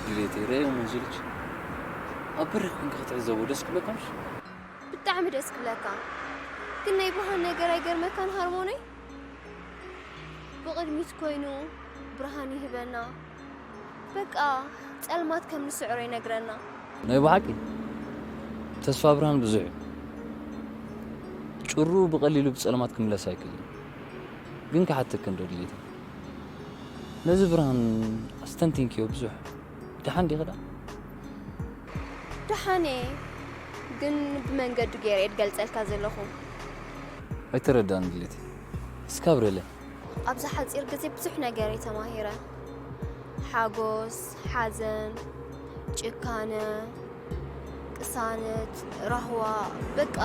ድሌተይ ረእዮሞ እዚ ልጅ ኣብ በሪኽ ኮንካ ክትዕዘቦ ደስ ክብለካ ምሽ? ብጣዕሚ ደስ ክብለካ። ግን ናይ ብርሃን ነገር ኣይገርመካን ሃርሞነይ? ብቕድሚት ኮይኑ ብርሃን ይህበና። በቃ ጸልማት ከም ንስዕሮ ይነግረና። ናይ ብሓቂ ተስፋ ብርሃን ብዙሕ እዩ። ጭሩ ብቐሊሉ ብጸልማት ክምለስ ኣይክእልን። ግን ክሓተክ እንዶ ድሌት፣ ነዚ ብርሃን ኣስተንቲንክዮ ብዙሕ። ደሓን ዲኺ ደኣ? ደሓን እየ፣ ግን ብመንገዱ ገይረ እየ ዝገልጸልካ ዘለኹ። ኣይተረዳእን ድሌት። እስካ ኣብረለይ። ኣብዚ ሓጺር ግዜ ብዙሕ ነገር እየ ተማሂረ። ሓጎስ፣ ሓዘን፣ ጭካነ፣ ቅሳነት፣ ራህዋ፣ በቃ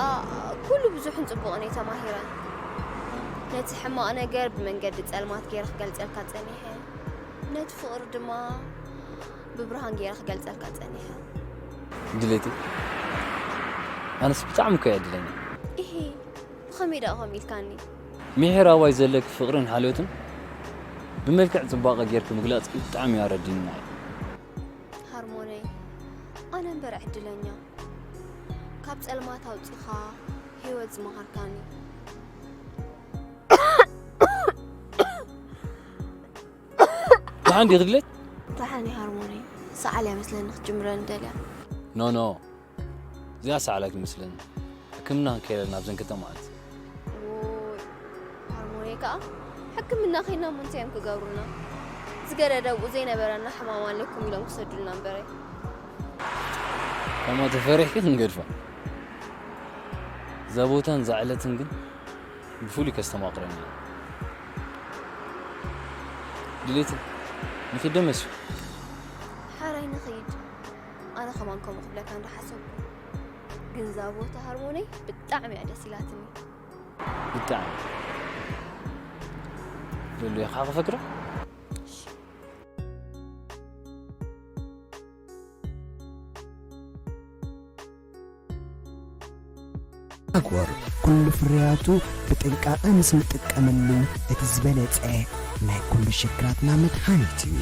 ኩሉ ብዙሕን ጽቡቕን እየ ተማሂረ። ነቲ ሕማቕ ነገር ብመንገዲ ጸልማት ገይረ ክገልጸልካ ጸኒሐ። ነቲ ፍቕሪ ድማ ብብርሃን ገይረ ክገልጸልካ ጸኒሐ። ድሌቲ፣ ኣነስ ብጣዕሚ እኮ እየ ዕድለኛ። ኢሂ፣ ብኸመይ ደኣ ከምኡ ኢልካኒ? ሚሒር ኣባይ ዘለኪ ፍቕርን ሓልዮትን ብመልክዕ ጽባቐ ጌርኪ ምግላጽኪ ብጣዕሚ እዩ ኣረዲእና እዩ። ሃርሞነይ፣ ኣነ እምበር ዕድለኛ። ካብ ጸልማት ኣውጺኻ ህይወት ዝመሃርካኒ። ደሓን ዲኺ ድሌት? ደሓን እየ ሃርሞነይ። ሰዓል እያ መስለኒ ክትጅምረኒ ደልያ። ኖ፣ ኖ። እዚኣ ሰዓል ኣይትመስለኒ። ሕክምና ክንከይድ ኣለና ኣብዘን ክልተ መዓልቲ። ዎይ፣ ሃርሞነይ ከኣ ሕክምና ኸይድና እሞ እንታይ እዮም ክገብሩልና? ዝገደደ ኣብኡ ዘይነበረና ሕማም ኣለኩም ኢሎም ክሰዱልና እምበረይ። ከማ ተፈሪሕኪ ክንገድፋ። እዛ ቦታን እዛ ዕለትን ግን ብፍሉይ ከስተማቕረኒ እየ። ድሌት ንኺድ ዶ መስዩ? ሓራይ ንኺድ። ኣነ ከማን ከምኡ ክብለካ እንዳሓሰብኩ። ግን እዛ ቦታ ሃርሞነይ ብጣዕሚ እያ ደስ ኢላትኒ። ብጣዕሚ። ሉሉ፣ ኢኻ ክፈክሮ? ኣጎር ኩሉ ፍርያቱ ብጥንቃቐ ምስ ንጥቀመሉ እቲ ዝበለጸ ናይ ኩሉ ሽግራትና መድሃኒት እዩ።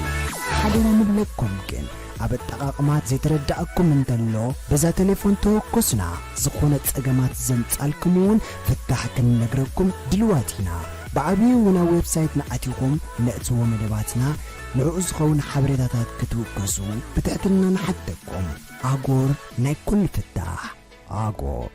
ሓደራ ንብለኩም ግን ኣብ ኣጠቓቕማ ዘይተረዳእኩም እንተሎ በዛ ቴሌፎን ተወከሱና። ዝኾነ ጸገማት ዘምጻልኩም እውን ፍታሕ ክንነግረኩም ድልዋት ኢና። ብዓብዩ እውን ኣብ ዌብሳይትና ኣቲኹም ነእትዎ መደባትና ንዕኡ ዝኸውን ሓበሬታታት ክትውከሱ ብትሕትና ንሓተኩም። ኣጎር ናይ ኩሉ ፍታሕ። ኣጎር።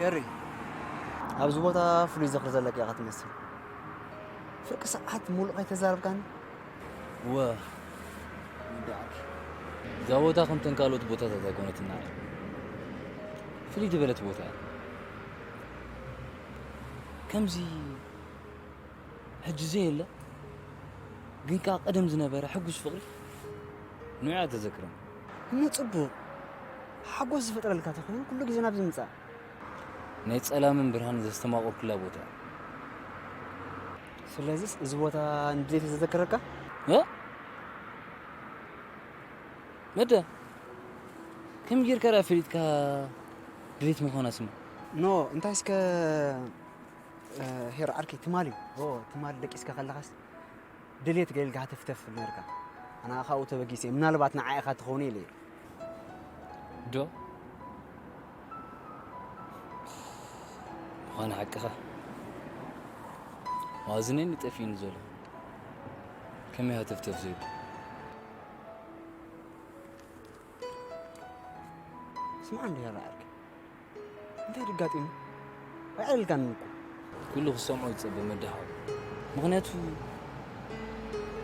ሄሪ፣ ኣብዚ ቦታ ፍሉይ ዝኽሪ ዘለካ ኢኻ ትመስል። ፍርቂ ሰዓት ሙሉእ ከይተዛረብካኒ። እወ፣ ይርዳእኪ። እዛ ቦታ ከምተን ካልኦት ቦታታት ኣይኮነትና እያ። ፍልይ ዝበለት ቦታ እያ። ከምዚ ሕጂ ዘየለ፣ ግን ከኣ ቀደም ዝነበረ ሕጉስ ፍቕሪ ንዑ እያ ተዘክረኒ። እሞ ጽቡቕ፣ ሓጎስ ዝፈጥረልካ ተኾይኑ ኩሉ ግዜ ናብዚ ምጻእ። ናይ ጸላምን ብርሃንን ዘስተማቐርኩላ ቦታ። ስለዚስ እዚ ቦታ ንድሌት ዘዘከረካ? እ? መደ፣ ከም ጌርካ ደኣ ፈሊጥካ ድሌት ምዃና ስማ? ኖ፣ እንታይ እስከ ሄር ዓርከይ ትማሊ ኦ ትማሊ ደቂስካ ከለኻስ ድሌት ገይልካ ሃተፍተፍ ትብል ነርካ። ኣነ ካብኡ ተበጊሰ ምናልባት ንዓ ኢኻ ትኸውን ኢለ እየ። ዶ ምዃኑ ሓቅኻ ማዝነኒ ጠፊኡኒ ዘሎ ከመይ ሃተፍተፍ ዘይብል። ስምዓ እንዲ ሄር ዓርከይ እንታይ ድጋጢሙ? ኣይዕልልካን እኮ። ኩሉ ክሰምዖ ይጸበ መዳሃው። ምኽንያቱ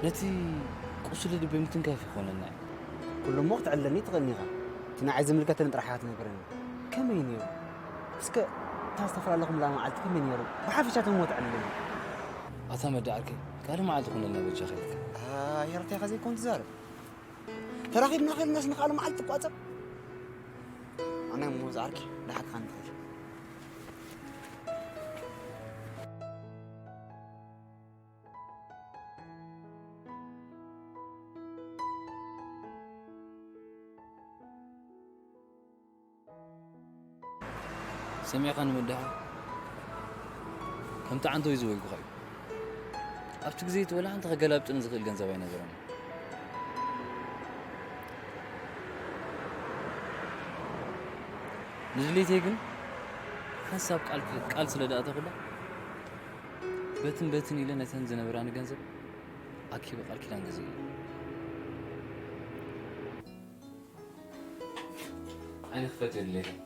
ነቲ ቁስሊ ልበይ ምትንካፍ ይኾነና እዩ። ኩሉ እሞ ክትዕልለኒ ትኽእልኒ ኢኻ። እቲ ንዓይ ዝምልከተኒ ጥራሕ ኢኻ ትነግረኒ። ከመይ ነይሩ? እስከ እታ ዝተፈላለኹምላ መዓልቲ ከመይ ነይሩ? ብሓፈሻ ተሞ ትዕልለኒ። ኣታ መዳ ዓርከይ፣ ካልእ መዓልቲ ኩነልና በጃኻ ኢልካ። ኣይ፣ ሄርታ ኢኻ ዘይኮን ትዛረብ። ተራኺብና ኸይድናስ ንኻልእ መዓልቲ ትቋጸር? ኣነ እሞ ዝዓርኪ ደሓር ክኸን ትኽእል። ሰሚዕካ ንምድሓር ከምቲ ዓንተወይ ዝበልኩኻ እዩ። ኣብቲ ግዜ እቲ ወላ ሓንቲ ከገላብጥኒ ዝኽእል ገንዘብ ኣይነበረን። ንድሌተይ ግን ሓንሳብ ቃል ቃል ስለ ዝኣተኹላ፣ በትን በትን ኢለ ነተን ዝነበራኒ ገንዘብ ኣኪበ ቃል ኪዳን ገዚኤ። ዓይኒ ክፈት ድሌተይ።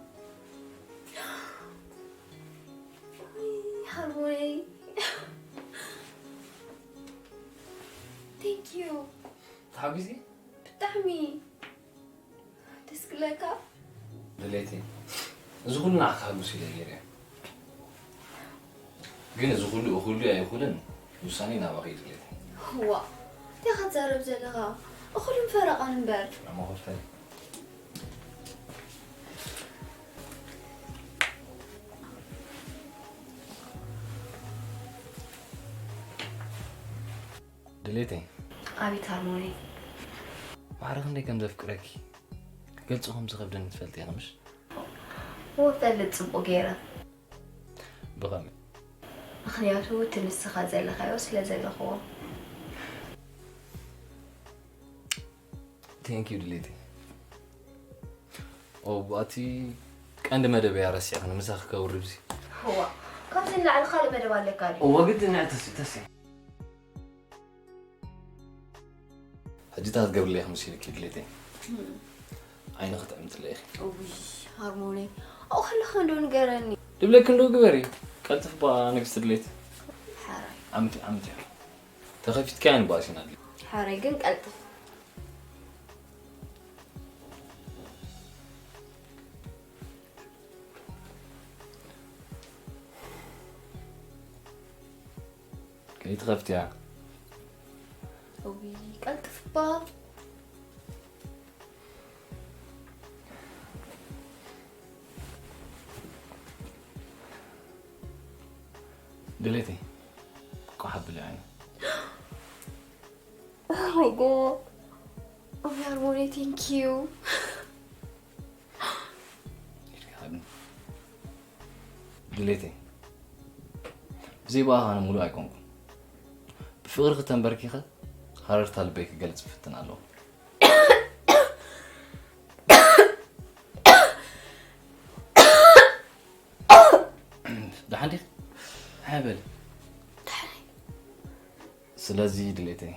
ሃርሞነይ፣ thank you። ተሓጒሲ? ብጣዕሚ ደስ ክብለካ። ድሌተይ፣ እዚ ኩሉ ንዓኻ ከሐጉስ ኢለ ነይረ እየ። ግን እዚ ኩሉ እኹል ድዩ ኣይኹልን ውሳኔ ናባኺ እዩ ድሌተይ። ዋ፣ እንታይ ኢኻ ትዛረብ ዘለኻ? እኹልን ፈረቓን እምበር። ኣሞ ኮፍ በል። ድሌተይ። ኣቤት ሃርሞነይ። ማዕረ ክንደይ ከም ዘፍቅረኪ ክገልጾ ከም ዝኸብደኒ ትፈልጢ ኢኺ ምሽ? እወ እፈልጥ ጽቡቕ ገይረ። ብኸመይ? ምኽንያቱ እቲ ንስኻ ዘለኻዮ ስለ ዘለኽዎ። Thank you ድሌተይ። ኦ፣ ኣቲ ቀንዲ መደብ እያ ረሲዕኽኒ፣ ምሳኺ ከውርድ እዚ። እዋ፣ ካብዚ ንላዕሊ ካልእ መደብ ኣለካ ድዩ? እወ፣ ግድን እያ ተሲ-፣ ተሲ። ሕጂ እንታይ ትገብርለይ ኢኺ መሲልኪ ድሌተይ? ዓይኒ ክትዕምትለይ ኢኺ። እውይ፣ ሃርሞነይ፣ ኣብኡ ከለኻ እንዶ ንገረኒ። ድብለኪ እንዶ ግበሪ። ቀልጥፍ ባ ንግስቲ ድሌት። ሓራይ። ዓምቲ፣ ዓምቲ። ተኸፊትካያን ባእሲና ድሌት። ሓራይ ግን ቀልጥፍ። ከይትኸፍትያ። እውይ፣ ቀልጥፍ እባ። ድሌተይ፣ ቋሕ ኣብሊ ዓይኒ። Oh my God. እውይ፣ ሃርሞነይ፣ thank you። ኢድካ ሃብኒ። ድሌተይ፣ ብዘይ ብኣኻ ኣነ ሙሉእ ኣይኮንኩን። ብፍቕርኺ ተንበርኪኸ ሃረርታ ልበይ ክገልጽ እፍትን ኣለኹ። ደሓን ዲኺ? ሓይ በሊ። ስለዚ ድሌተይ፣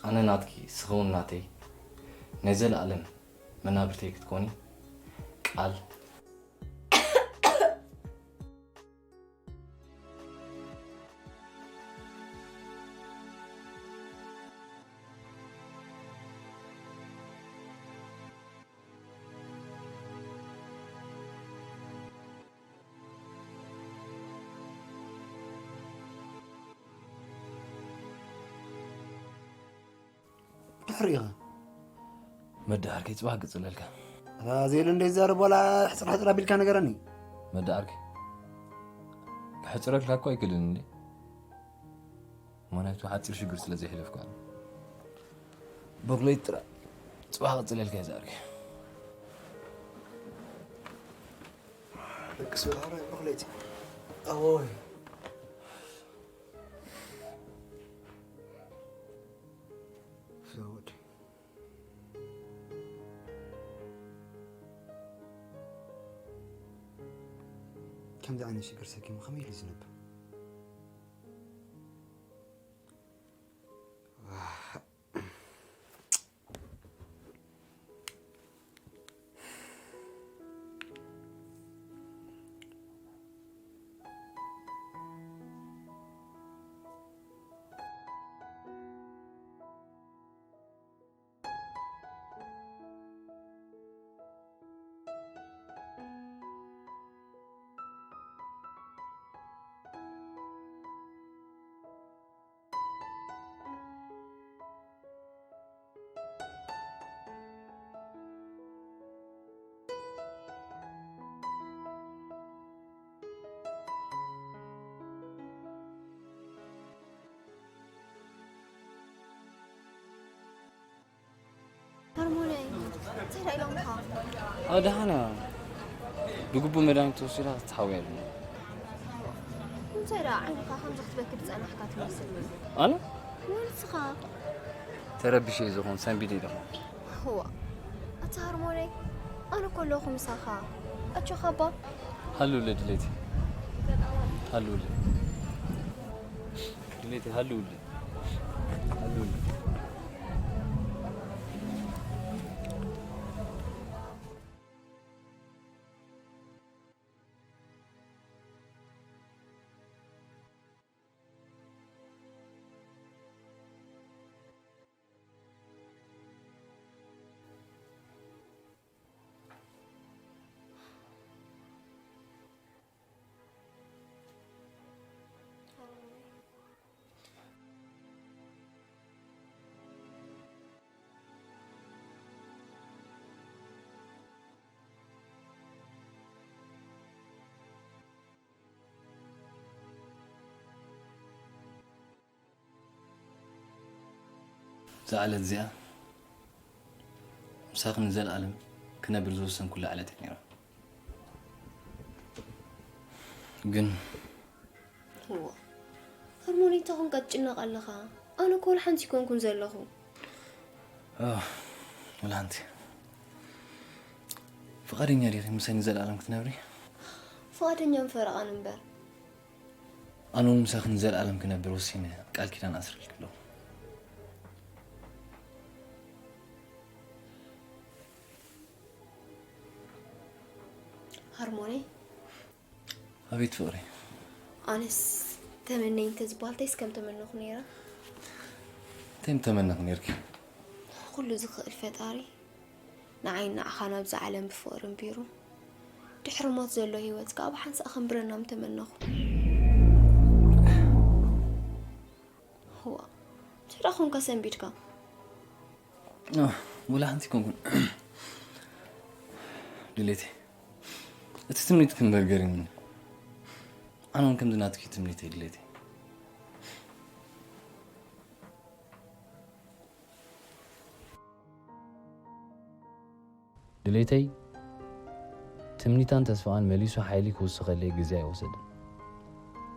ኣነ ናትኪ፣ ንስኺ እውን ናተይ፣ ናይ ዘለኣለም መናብርተይ ክትኮኒ ቃል። ድሕሪኻ መዳሃርከይ ጽባሕ ቅጽለልካ። ራዜል እንደ ይዛረብ ዋላ ሕጽር ሕጽር ኣቢልካ ነገረኒ። መዳሃርከይ ክሕጽረልካ እኮ ኣይክእልን እንዴ? ምኽንያቱ ሓጺር ሽግር ስለ ዘይሕለፍካ። በኩለይ ጥራ ጽባሕ ቅጽለልካ ይዛርክ። ደቂ ስውራ በኩለይቲ ኣቦይ ዘውድ ከምዚ ዓይነት ሽግር ሰኪሙ ከመይ ኢሉ ዝነብር? ሃርሞነይ፣ እንታይ ደኣ ኢሎምካ? ኣድሃና ብግቡእ መድሃኒት ተወሲዳ ክትሓውያ ኣለና። እንታይ ደኣ ዓይንኻ ከምዚ ክትበኪ ዝጸናሕካ ትመስል? ኣነ ንስኻ ተረቢሸ እየ ዝኾን ሰንቢደ ኢለኹ። እዋ ኣታ ሃርሞነይ፣ ኣነ እኮ ኣለኹ ምሳኻ። ኣጆኻ ኣባ። ሃሉለ ድሌቲ። ሃሉለ። ድሌቲ ሃሉለ። ሃሉለ። እዛ ዕለት እዚኣ ምሳኺ ንዘለኣለም ክነብር ዝወሰንኩላ ዕለት እያ ነይራ። ግን እዋ፣ ሃርሞኒ፣ እንታይ ኮንካ ትጭነቕ ኣለኻ? ኣነ እኮ ወላ ሓንቲ ኣይኮንኩን ዘለኹ። ኣህ፣ ወላ ሓንቲ። ፍቓደኛ ዲኺ ምሳይ ንዘለኣለም ክትነብሪ? ፍቓደኛን ፈረቓን እምበር። ኣነ እውን ምሳኺ ንዘለኣለም ክነብር ወሲነ ቃል ኪዳን ኣስረልኪ ኣለኹ። ሃርሞኒ። ኣቤት ፍቕሪ። ኣነስ ተመነይ እንተዝበሃል እንታይስ ከም ተመነኹ ነይረ። እንታይ ምተመነኺ ነይርኪ? ኩሉ ዝኽእል ፈጣሪ ንዓይን ንዓኻን ኣብዚ ዓለም ብፍቕሪ ኣንቢሩ፣ ድሕሪ ሞት ዘሎ ህይወት ከኣ ብሓንሳእ ከንብረና ምተመነኹ። እዋ፣ እንታይ ደኣ ኾንካ ሰንቢድካ? ኣህ፣ ወላ ሓንቲ ኣይኮንኩን። ድሌተይ፣ እቲ ትምኒትኪ እምበር ገሪሙኒ። ኣነ እውን ከምዚ ናትኪ ትምኒተይ ድሌተይ። ድሌተይ፣ ትምኒታን ተስፋኣን መሊሱ ሓይሊ ክውስኸለይ ግዜ ኣይወሰደን።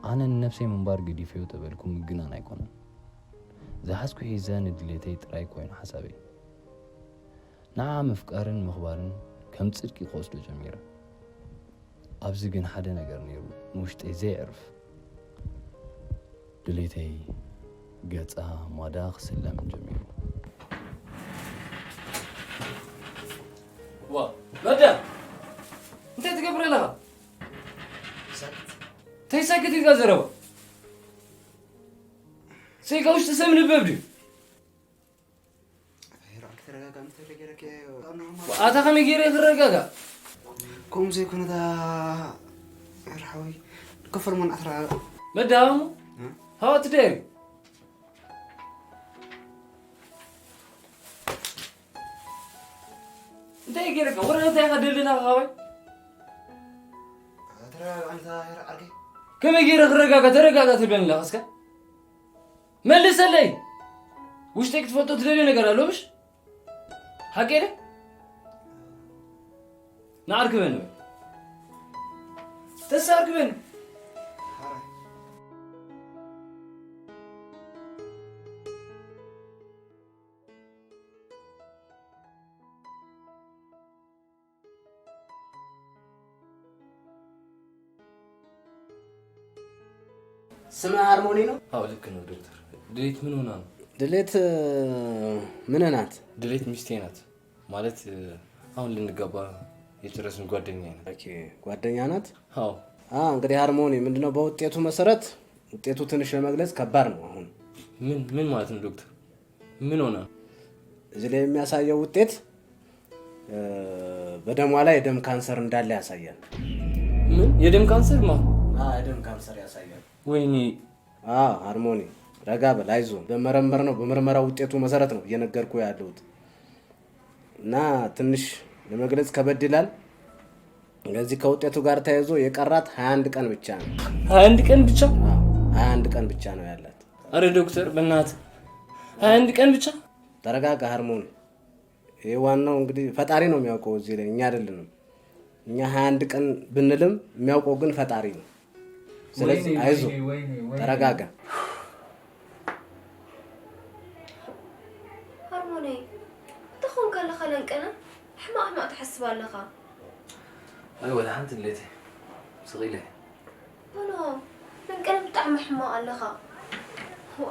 ኣነ ንነብሰይ ምንባር ገዲፈዮ ተበልኩ ምግናን ኣይኮነን። ዝሓዝኩ ሒዘ ንድሌተይ ጥራይ ኮይኑ ሓሳበይ። ንዓ ምፍቃርን ምኽባርን ከም ጽድቂ ክወስዶ ጀሚረ። ኣብዚ ግን ሓደ ነገር ነይሩ ንውሽጠይ ዘየዕርፍ። ድሌተይ ገጻ ማዳ ክስለም ጀሚሩ። ዋ፣ መዳ! እንታይ ትገብር ኣለኻ? እንታይ ሰክት ኢልካ ዘረባ? ስኢልካ ውሽጢ ሰብ ንበብ ድዩ? ኣታ ከመይ ገይረ ክረጋጋእ? ከምኡ ዘይኮነ ዳ ርሓወይ፣ ከፈል ሞን ኣትረጋጋእ። መዳሙ? እ? ሃዋ ትደሪ? እንታይ ገይረካ? ወረ እንታይ ኢኻ ደልደላ ሃዋይ? ተረጋጋእ፣ ኣንታ ሄር ዓርከይ። ከመይ ገይረ ክረጋጋ? ተረጋጋ ትብለኒ ኣለኻ እስከ? መልሰለይ። ውሽጠይ ክትፈልጦ ትደልዮ ነገር ኣሎ ምሽ? ሓቂ ኢለ? ንዓ ርክበኒ በል። ተሳ ርክበኒ። ስምህ ሃርሞኒ ነው? አዎ፣ ልክ ነው ዶክተር። ድሌት ምን ሆና ነው? ድሌት፣ እ፣ ምን ናት? ድሌት ሚስቴ ናት። ማለት፣ እ፣ አሁን ልንጋባ የጨረስን ጓደኛ ናት። ኦኬ፣ ጓደኛ ናት? አዎ። አ፣ እንግዲህ ሃርሞኒ ምንድነው? በውጤቱ መሰረት፣ ውጤቱ ትንሽ ለመግለጽ ከባድ ነው አሁን። ምን፣ ምን ማለት ነው ዶክተር? ምን ሆና? እዚህ ላይ የሚያሳየው ውጤት፣ እ፣ በደሟ ላይ የደም ካንሰር እንዳለ ያሳያል። ምን? የደም ካንሰር ማ? አ፣ የደም ካንሰር ያሳያል። ወይኔ። አ፣ ሃርሞኒ፣ ረጋ በል፣ አይዞ። በመረመር ነው፣ በምርመራ ውጤቱ መሰረት ነው እየነገርኩ ያለሁት። እና ትንሽ ለመግለጽ ከበድ ይላል። ስለዚህ ከውጤቱ ጋር ተያይዞ የቀራት ሃያ አንድ ቀን ብቻ ነው። ሃያ አንድ ቀን ብቻ? አዎ፣ ሃያ አንድ ቀን ብቻ ነው ያላት። አረ ዶክተር፣ በእናትህ ሃያ አንድ ቀን ብቻ? ተረጋጋ ሃርሞኒ። ይሄ ዋናው እንግዲህ ፈጣሪ ነው የሚያውቀው እዚህ ላይ፣ እኛ አይደለንም። እኛ ሃያ አንድ ቀን ብንልም የሚያውቀው ግን ፈጣሪ ነው። ስለዚህ ወይኔ፣ አይዞ፣ ወይኔ፣ ወይኔ፣ ወይኔ። ተረጋጋ። ሃርሞነይ፣ እንታይ ኾንካ ኣለኻ ለንቀነ? ሕማቕ ሕማቕ ትሓስብ ኣለኻ። ኣይ፣ ወላ ሓንቲ ድሌተይ። ስቕ ኢለ። በሎ፣ መንቀለ ብጣዕሚ ሕማቕ ኣለኻ። ዋ፣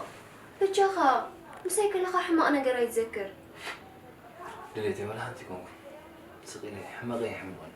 በጃኻ፣ ምሳይ ከለኻ ሕማቕ ነገር ኣይትዘክር። ድሌተይ፣ ወላ ሓንቲ ኣይኮንኩን። ስቕ ኢለ፣ ሕመቐይ ይሕምቐኒ።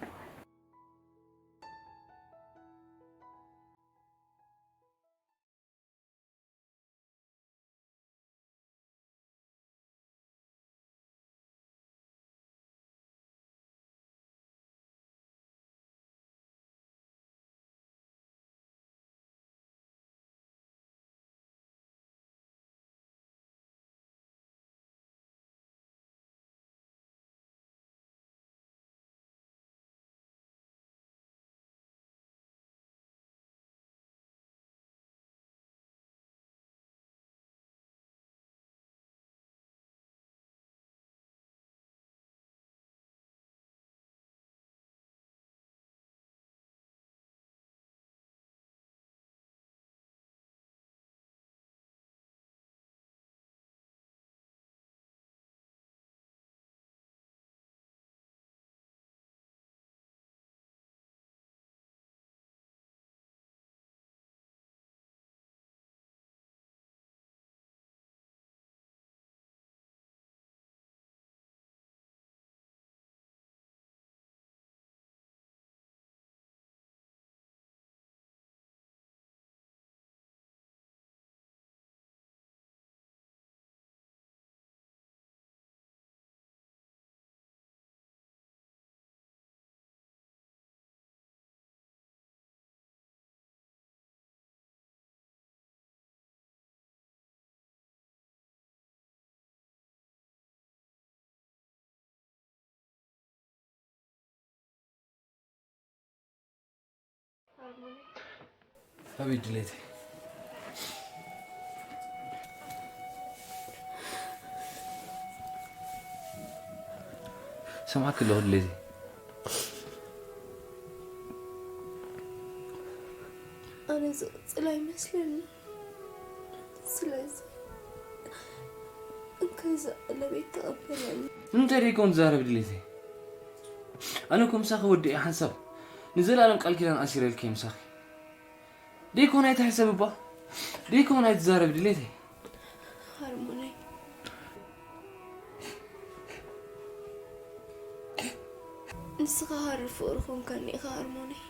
ኣቤት ድሌተይ። ሰማዕኪ ኣለኹ ድሌተይ። ኣነ ዝቕጽል ኣይመስለኒ። ስለዚ እንከዛ ቀለቤት ተቐበለኒ። ንምንታይ ደይኮን ትዛረብ ድሌተይ? ኣነ እኮ ምሳኺ ወዲኤ ሓንሳብ ንዘለኣለም ቃል ኪዳን ኣሲረልኪ እየ ምሳኺ። ደይኮን ኣይትሕሰብ እባ። ደይኮን ኣይትዛረብ ድሌተይ። ሃርሞነይ። ንስኻ ሃሪ ፍቕሪ ኮንካኒ ኢኻ ሃርሞነይ።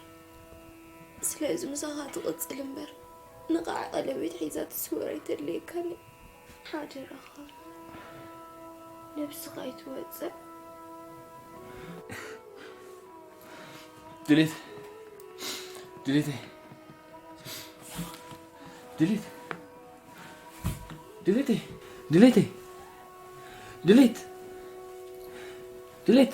ስለዚ ምሳኻ ትቕጽል እምበር ንቓዕ ቀለቤት ሒዛ ትስወር ኣይተድልየካኒ። ሓደራኻ ነብስኻ ኣይትወጽእ። ድሌት ድሌተይ ድሌት ድሌተይ ድሌተይ ድሌት ድሌት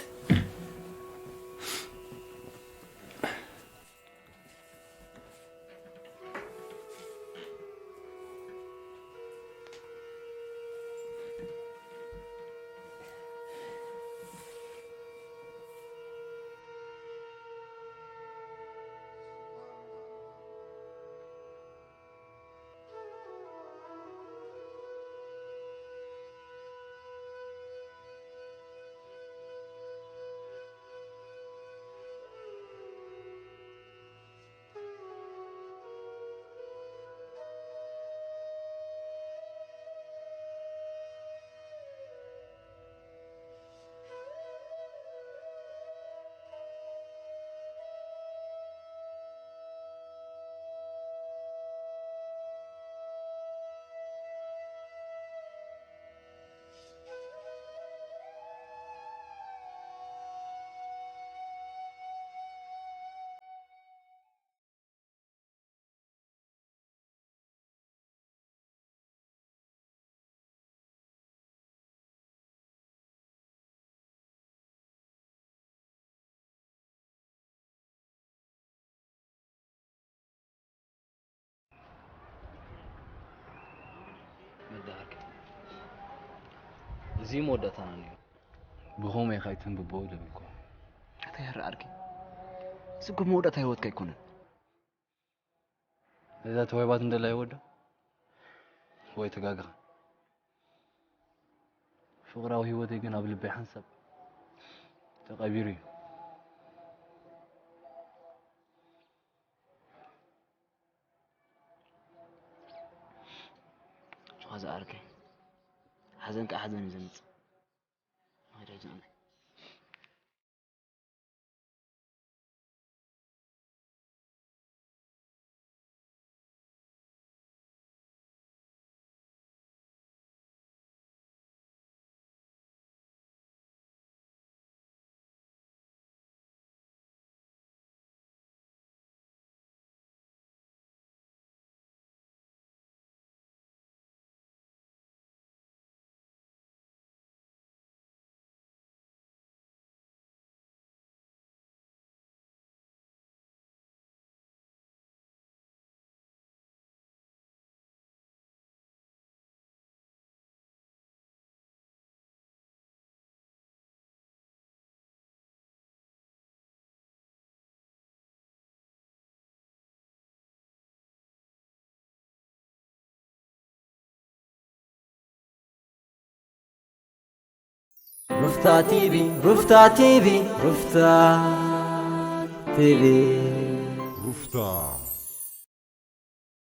መዳሃርካ። እዚ መወዳእታና ነይሩ። ብኸመይ ኢኻ ኣይተንብቦ ኢለ በልኩ። ኣታ ያረ ኣድጊ። እዚ እኮ መወዳእታ ህይወትካ ኣይኮነን። እዛ ተዋሂባትኒ ዘላ ህይወት ዶ? ወይ ተጋግኻ? ፍቕራዊ ህይወተይ ግን ኣብ ልበይ ሓንሳብ ተቐቢሩ እዩ። ዝኣርከ ሓዘን ከዓ ሓዘን እዩ ዘምፅእ። መኸዳ ይዘምነ። ሩፍታ ቲቪ፣ ሩፍታ ቲቪ፣ ሩፍታ ቲቪ። ሩፍታ